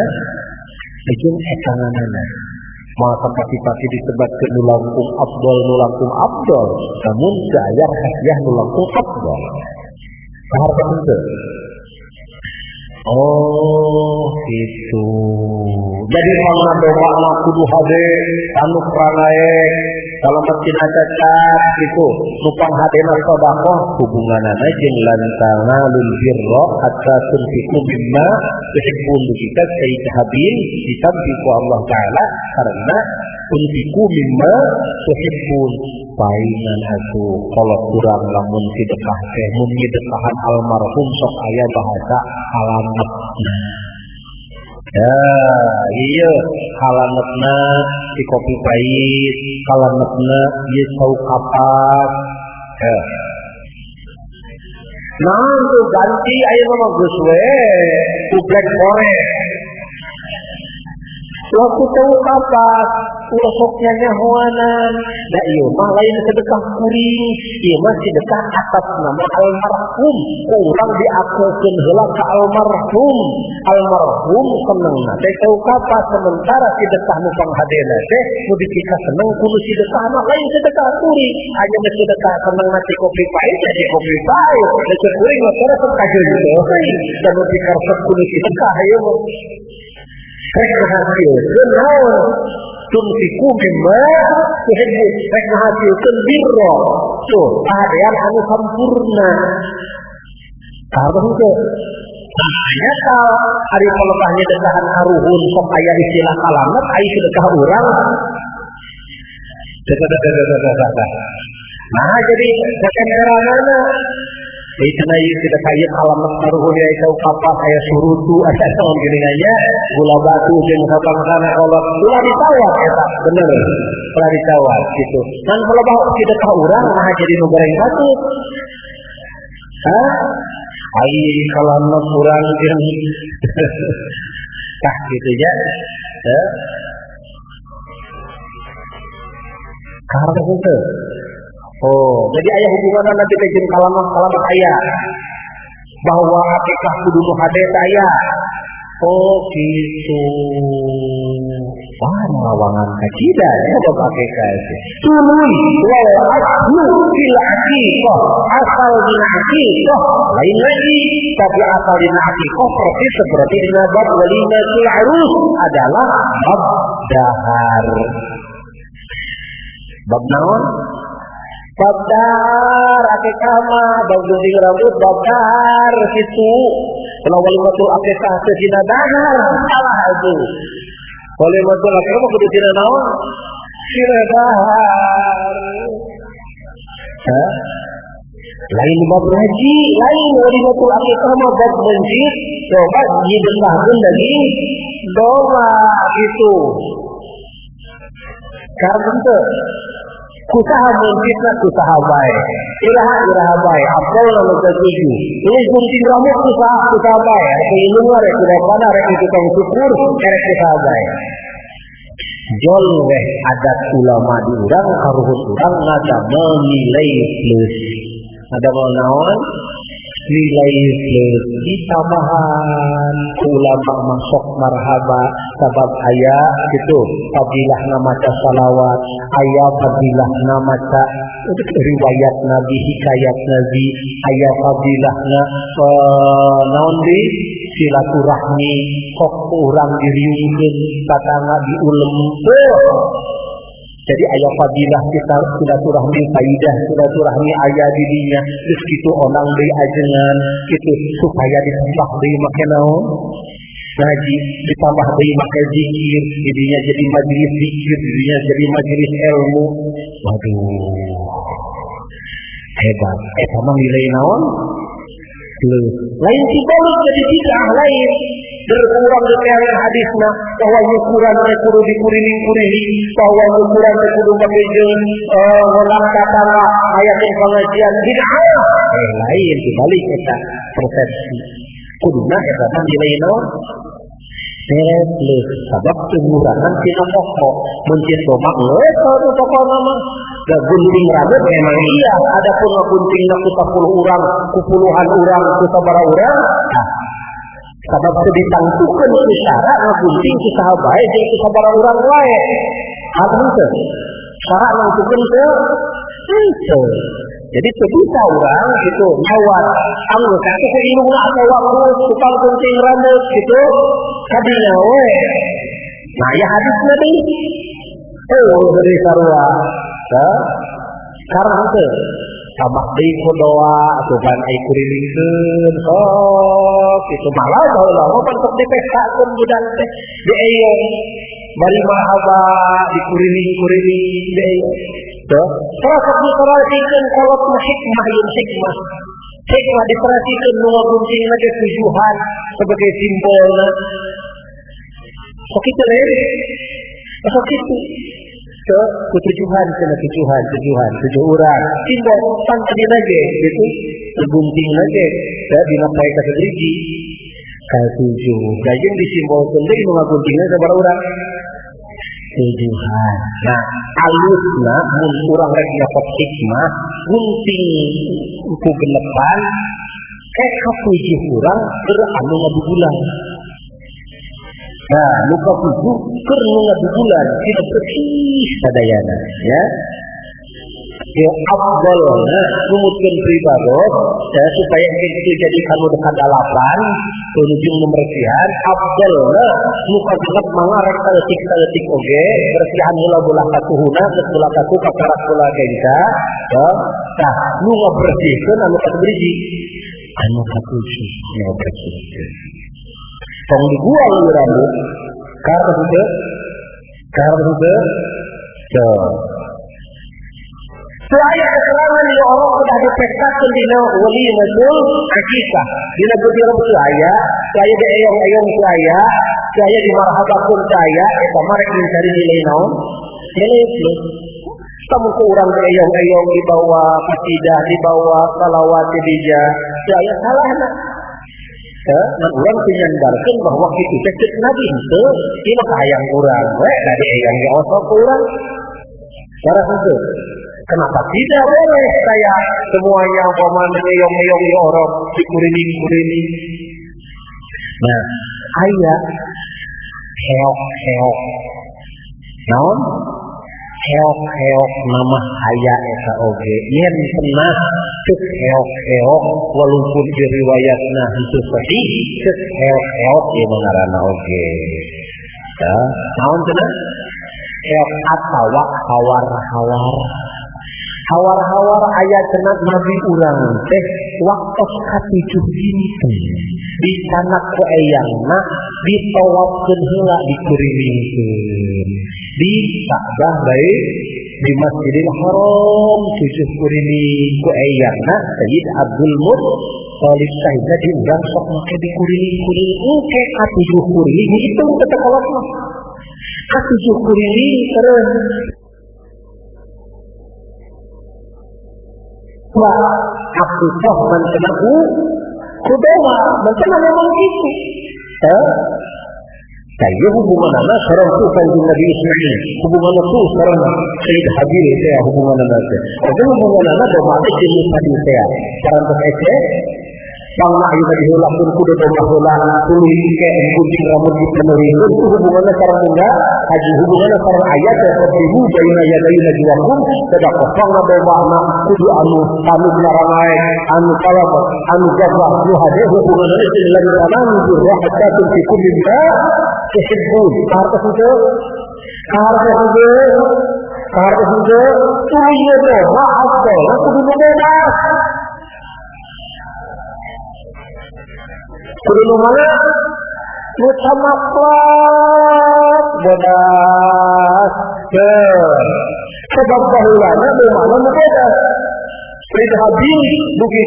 Jeung etanganana. Maka pasti-pasti disebutkeun nu langkung afdol nu langkung afdol, namun teu aya rahasia nu langkung afdol. Kahartos henteu? Oh, gitu. Jadi mana doa mah kudu hade anu pranae salamet tina cacat gitu. Nu panghadena sedekah hubunganana jeung lantana lil birra hatta tunfiqu mimma tuhibbun kita Sayyid Habil ditampi ku Allah Ta'ala karena tunfiqu mimma tuhibbun. Paingan atuh kalau kurang lamun sedekah teh mun nyedekahan almarhum sok aya bahasa alametna. Ya, iya alametna si kopi pahit, alametna ieu cau kapas. Ya. Nah, tuh ganti ayeuna mah geus we ku Black Forest. Waktu tahu kapas, ulah sok nyahoanan. Da ieu mah lain sedekah kuring, ieu mah sedekah atas nama almarhum. Urang diakukeun heula ka almarhum. Almarhum senengna teh tahu kapas, sementara sedekah nu panghadena teh nu dipika seneng kudu sedekah mah lain sedekah kuring. Hanya nu sedekah senengna ti kopi pahit jadi kopi pahit. Da ceuk kuring mah resep ka deui. Da nu dikaresep kudu sedekah ieu mah. Rek ngahasilkeun naon? Tunfiqu mimma tuhibbu. Rek ngahasilkeun birra. Tuh, kahadean anu sampurna. Kahartos henteu? Nyata ari palebah nyedekahan karuhun sok aya istilah kalamet ai sedekah urang. Nah, jadi sakeneranana Jadi cenah ieu sedekah ieu kalamet karuhun ieu cau kapas aya surutu aya naon geuningan nya gula batu jeung sabangsana kolot ulah ditawar eta bener ulah ditawar gitu. Ngan palebah sedekah urang mah jadi nu goreng batu. Hah? Ai kalamet urang jeung tah gitu nya. Ya. Kahartos henteu? Oh, jadi ayah hubungan nanti teh jeung kalamat-kalamat aya. Bahwa akikah kudu nu hade teh aya. Oh gitu. Wah, lawangan kacida ya bab akikah teh. Tuluy wal aslu fil aqiqah, asal dina aqiqah lain lagi, tapi asal dina aqiqah persis seperti dina bab walimatul arus adalah bab dahar. Bab naon? Bab dahar akikah mah, bab gunting rambut bab dahar kitu. Kalau walimatul akikah teh dina dahar, salah itu. Walimatul akikah mah kudu dina naon? Dina dahar. Hah? Lain bab haji, lain walimatul akikah mah bab mencit, coba nyidekahkeun daging domba gitu. Karena teu kusaha mencitna kusaha bae. Iraha bae, apel nu katujuh. Ini gunting rambut kusaha bae. Rek ilmu rek kudapana rek tukang syukur rek kusaha bae. Jol weh adat ulama di urang karuhun urang ngadamel nilai plus. Ngadamel naon? Nilai plus ditambahan ulama masuk marhaba sabab aya gitu fadilah maca salawat, aya fadilah maca riwayat nabi, hikayat nabi, aya fadilahna naon di silaturahmi kok urang diriungkeun tatangga diulem. Jadi ayah fadilah kita silaturahmi, faidah silaturahmi ayah didinya, terus gitu onang deui ajengan gitu supaya ditambah deui make naon? Ngaji, ditambah deui make zikir, didinya jadi majelis zikir, didinya jadi majelis ilmu. Waduh. Hebat. Eta mah nilai naon? Plus. Lain dibalik jadi bid'ah lain. Berkurang dikeangan hadisna bahwa ukuran kudu dikuriling-kuriling, bahwa ukuran kudu make jeung nolak tatangga aya pengajian bid'ah. Lain dibalik eta persepsi. Kuduna eta mah nilai naon? Nilai plus. Sabab pengurangan tina pokok. Mencit domba geus nu pokokna mah. Da gunting rambut memang iya, adapun ngaguntingna ku 10 urang, ku puluhan urang, ku sabaraha urang, nah sabab teu ditangtukeun ku syarat ngagunting ku saha bae jeung ku sabaraha urang wae. Apa henteu? Syarat nangtukeun teu? Henteu. Jadi teu bisa urang gitu nyawat anggo kake ku indungna atawa ku tukang gunting rambut gitu kadinya we. Nah ya hadisna deui. Oh dari sarua. Karena henteu tambah deui ku doa atuh ai kurilingkeun sok kitu malah baheula mah pan sok dipestakeun budak teh dieyong bari marhaba dikuriling-kuriling dieyong teu sok diperhatikeun kolot mah hikmah yeun hikmah hikmah diperhatikeun nu ngaguntingna ge tujuhan sebagai simbolna sok kitu we sok kitu ke tujuhan kena tujuhan tujuhan tujuh urang simbol pan tadi lagi gitu gunting lagi ya dina pae ka sabriji ka tujuh gajeng disimbolkeun deui nu ngaguntingna sabaraha urang tujuhan. Nah alusna mun urang rek nyokot hikmah gunting ku genepan kayak katujuh urang keur anu ngabubulan. Nah, luka tujuh keur nu ngabubulan tidak bersih sadayana ya. Ya afdalna numutkeun pribados ya, supaya itu jadi kanu dekat dalapan menuju pembersihan afdalna nu kagenep mangga rek saeutik-saeutik oge bersihan heula bolah katuhuna geus bolah katuh kakarak bolah gengka ya. Tah nu ngabersihkeun anu katubriji anu katujuh nu ngabersihkeun tong dibuang ieu rambut karena henteu teu. Saya keterangan di orang sudah dipestakan dina walimatul akikah. Dina gede rambut saya di eyong-eyong saya di marhabakun saya, eta mah rek mencari nilai naon? Nilai plus. Tamu ku urang di eyong-eyong dibawa kasidah, dibawa salawat dija, saya salahna. Nah, urang pinyandarkeun bahwa kitu teh ceuk Nabi henteu, ieu mah kahayang urang we, da di eyong ge osok ku urang. Cara henteu. Kenapa tidak boleh saya semuanya umpama ngeyong-ngeyong di orok, dikuriling-kuriling. Nah, Aya heok-heok. Naon? Heok-heok nama aya eta oge. Yen pernah cek heok-heok walaupun diriwayatna henteu sahih, cek heok-heok ieu mah ngaranna oge. Ya, naon cenah? Heok atawa hawar-hawar. Hawar-hawar aya cenah nabi urang teh waktos katujuh dinten dicanak ku eyangna ditawafkeun heula dikurilingkeun di Ka'bah baik di Masjidil Haram tujuh kuriling ku eyangna Sayyid Abdul Muttalib sahibna di urang sok make dikuriling-kuriling engke katujuh kuriling hitung teh kolot mah katujuh kuriling terus aku toh mentenaku kudewa mentena memang gitu. Saya hubungan anak sareng tu kanjeng Nabi Ismail, hubungan tu sareng Sayyid Habil saya hubungan anak teh. Oke hubungan anak domba teh jeung tadi saya. Parantos ece pangna ayeuna diheulakeun kudu domba heula tuluy ke gunting rambut dipenuhikeun tu hubunganna sareng unggal haji hubunganna sareng ayat seperti baina yadayi najwakum sedekah pangna domba kudu anu anu narangae anu kalapa anu gabah nu hade hubunganna jeung lan tanzur hatta tunfiqu mimma tuhibbun hartos itu hartos itu tuluy domba afdol kudu bebas kudu mana? Nu camaklak bodas. Sebab baheulana domana nu bodas. Sayyid Habib dugi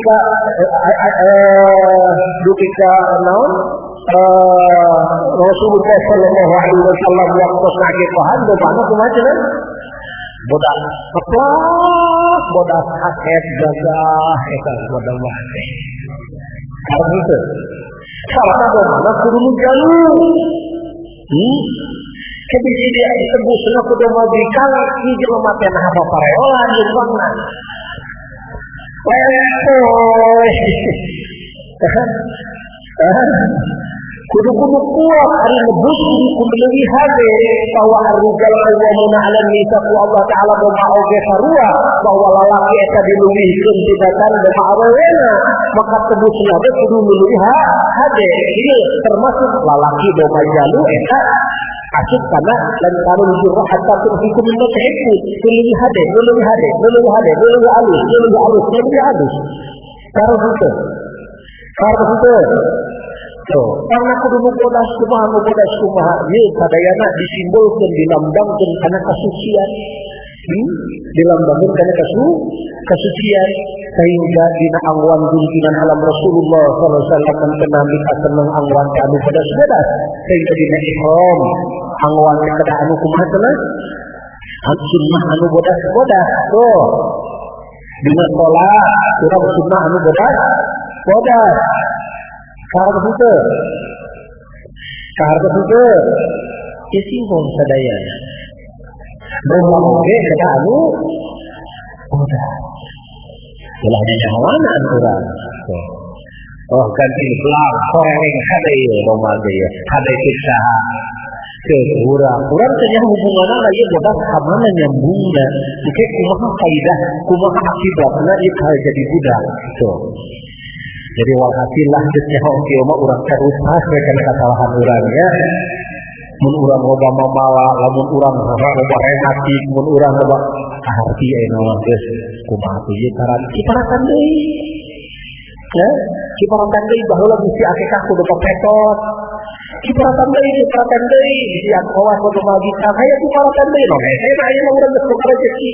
ka naon? Rasulullah sallallahu alaihi wasallam waktu ngakekohan domana kumaha cenah? Bodas keplak, bodas haket gagah eta bodas mah. Karena itu karena domana kudu nu jalu. Kebisi dia ditebusna ku domba bikang ieu jelema teh nah apa pareolan jeung uangna. Letoy. Kudu-kudu kuat ari nebus kudu leuwih hade bahwa ar-rijal qawwamuna 'alan nisa ku Allah Ta'ala domba oge sarua bahwa lalaki eta dileuwihkeun tibatan domba awewena maka tebusna ge kudu leuwih hade ieu termasuk lalaki domba jalu eta asup kana lan tanul birra hatta tunfiqu mimma tuhibbun leuwih hade leuwih hade leuwih hade leuwih alus leuwih alus leuwih alus karena itu tuh, karena kudu nu bodas kumaha nu bodas kumaha ieu sadayana disimbolkeun dilambangkeun kana kasucian. Dilambangkeun kana kasucian sehingga dina angwan guntingan alam Rasulullah sallallahu alaihi wasallam kena mikaseneng angwan teh anu bodas-bodas sehingga dina ihram angwan teh kedah anu kumaha cenah sunnah anu bodas-bodas. Tuh. Dina salat urang sunnah anu bodas-bodas. Kahartos henteu? Kahartos henteu? Ieu simbol sadayana. Domba oge kedah anu bodas. Ulah dinyahoanan urang. Oh ganti belang horeng hade ieu domba ge ieu. Hade cek saha? Cek urang. Urang teh nya hubunganna ieu bodas ka mana nyambungna? Engke kumaha kaidah, kumaha akibatna ieu jadi budak. Tuh. Jadi walhasil lah geus nyaho kieu mah urang terus we kana kasalahan urang ya. Mun urang loba mamala, lamun urang loba rematik, mun urang loba kaharti ayeuna mah geus kumaha teh ieu ciparatan deui. Ya, ciparatan deui baheula bisi akekah kudu pepetot. Ciparatan deui bisi akowas kudu majikan aya ciparatan deui. No, hese mah ayeuna urang geus boga rezeki.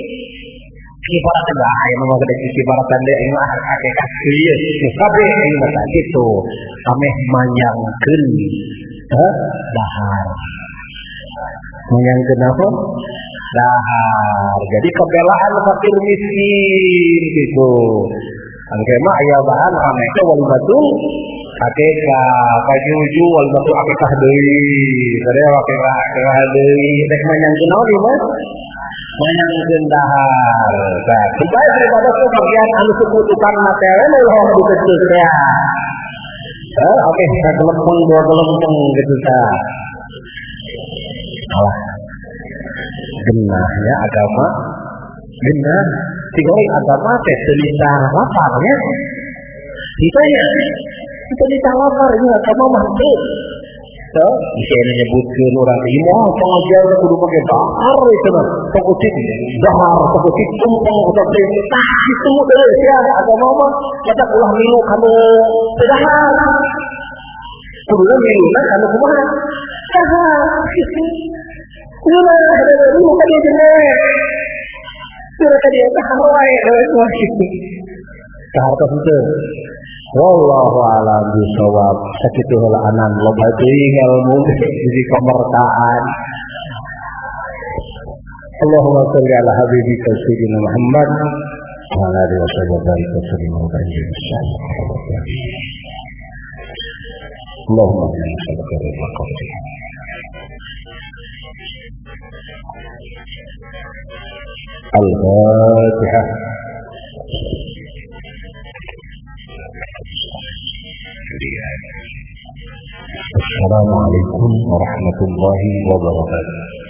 Kibaratan dah, ayo mah gede kibaratan deh, ayo mah akekah ieu, kabeh ayo mah kitu. Ameh manyangkeun dahar. Manyangkeun apa? Dahar. Jadi kebelaan fakir miskin gitu. Angke mah aya bahan ameh teh walimatul akekah, pajuju walimatul akekah deui. Tadi akekah deui, rek manyangkeun naon ieu mah? Manyangkeun dahar. Nah, supaya daripada sebagian anu suku tukang materi ulah dikecil teh. Oke, sagelempeng dua gelempeng gitu ta. Alah. Genahnya agama genah. Tinggal agama teh teu nitah lapar nya. Ditanya, kita nitah lapar ini agama mah teu. Teu, bisa nyebutkeun urang teh ieu pengajian kudu pake dahar itu mah. Tong ucit dahar, tong ucit tumpeng atau teh tah kitu deui sia agama mah kata ulah milu kanu teu dahar. Kuduna miluna kanu kumaha? Dahar kitu. Kuduna milu ka dieu teh. Surat tadi dahar wae wah kitu. Dahar tos henteu. Wallahu a'lam bishawab. Sakitu heula anan loba teuing ilmu di kamertaan. Allahumma shalli ala habibika sayyidina Muhammad wa ala alihi wa sahbihi wa sallam wa barik. Allahumma inna nas'aluka ridha qawli. Al-Fatihah. Assalamualaikum warahmatullahi wabarakatuh.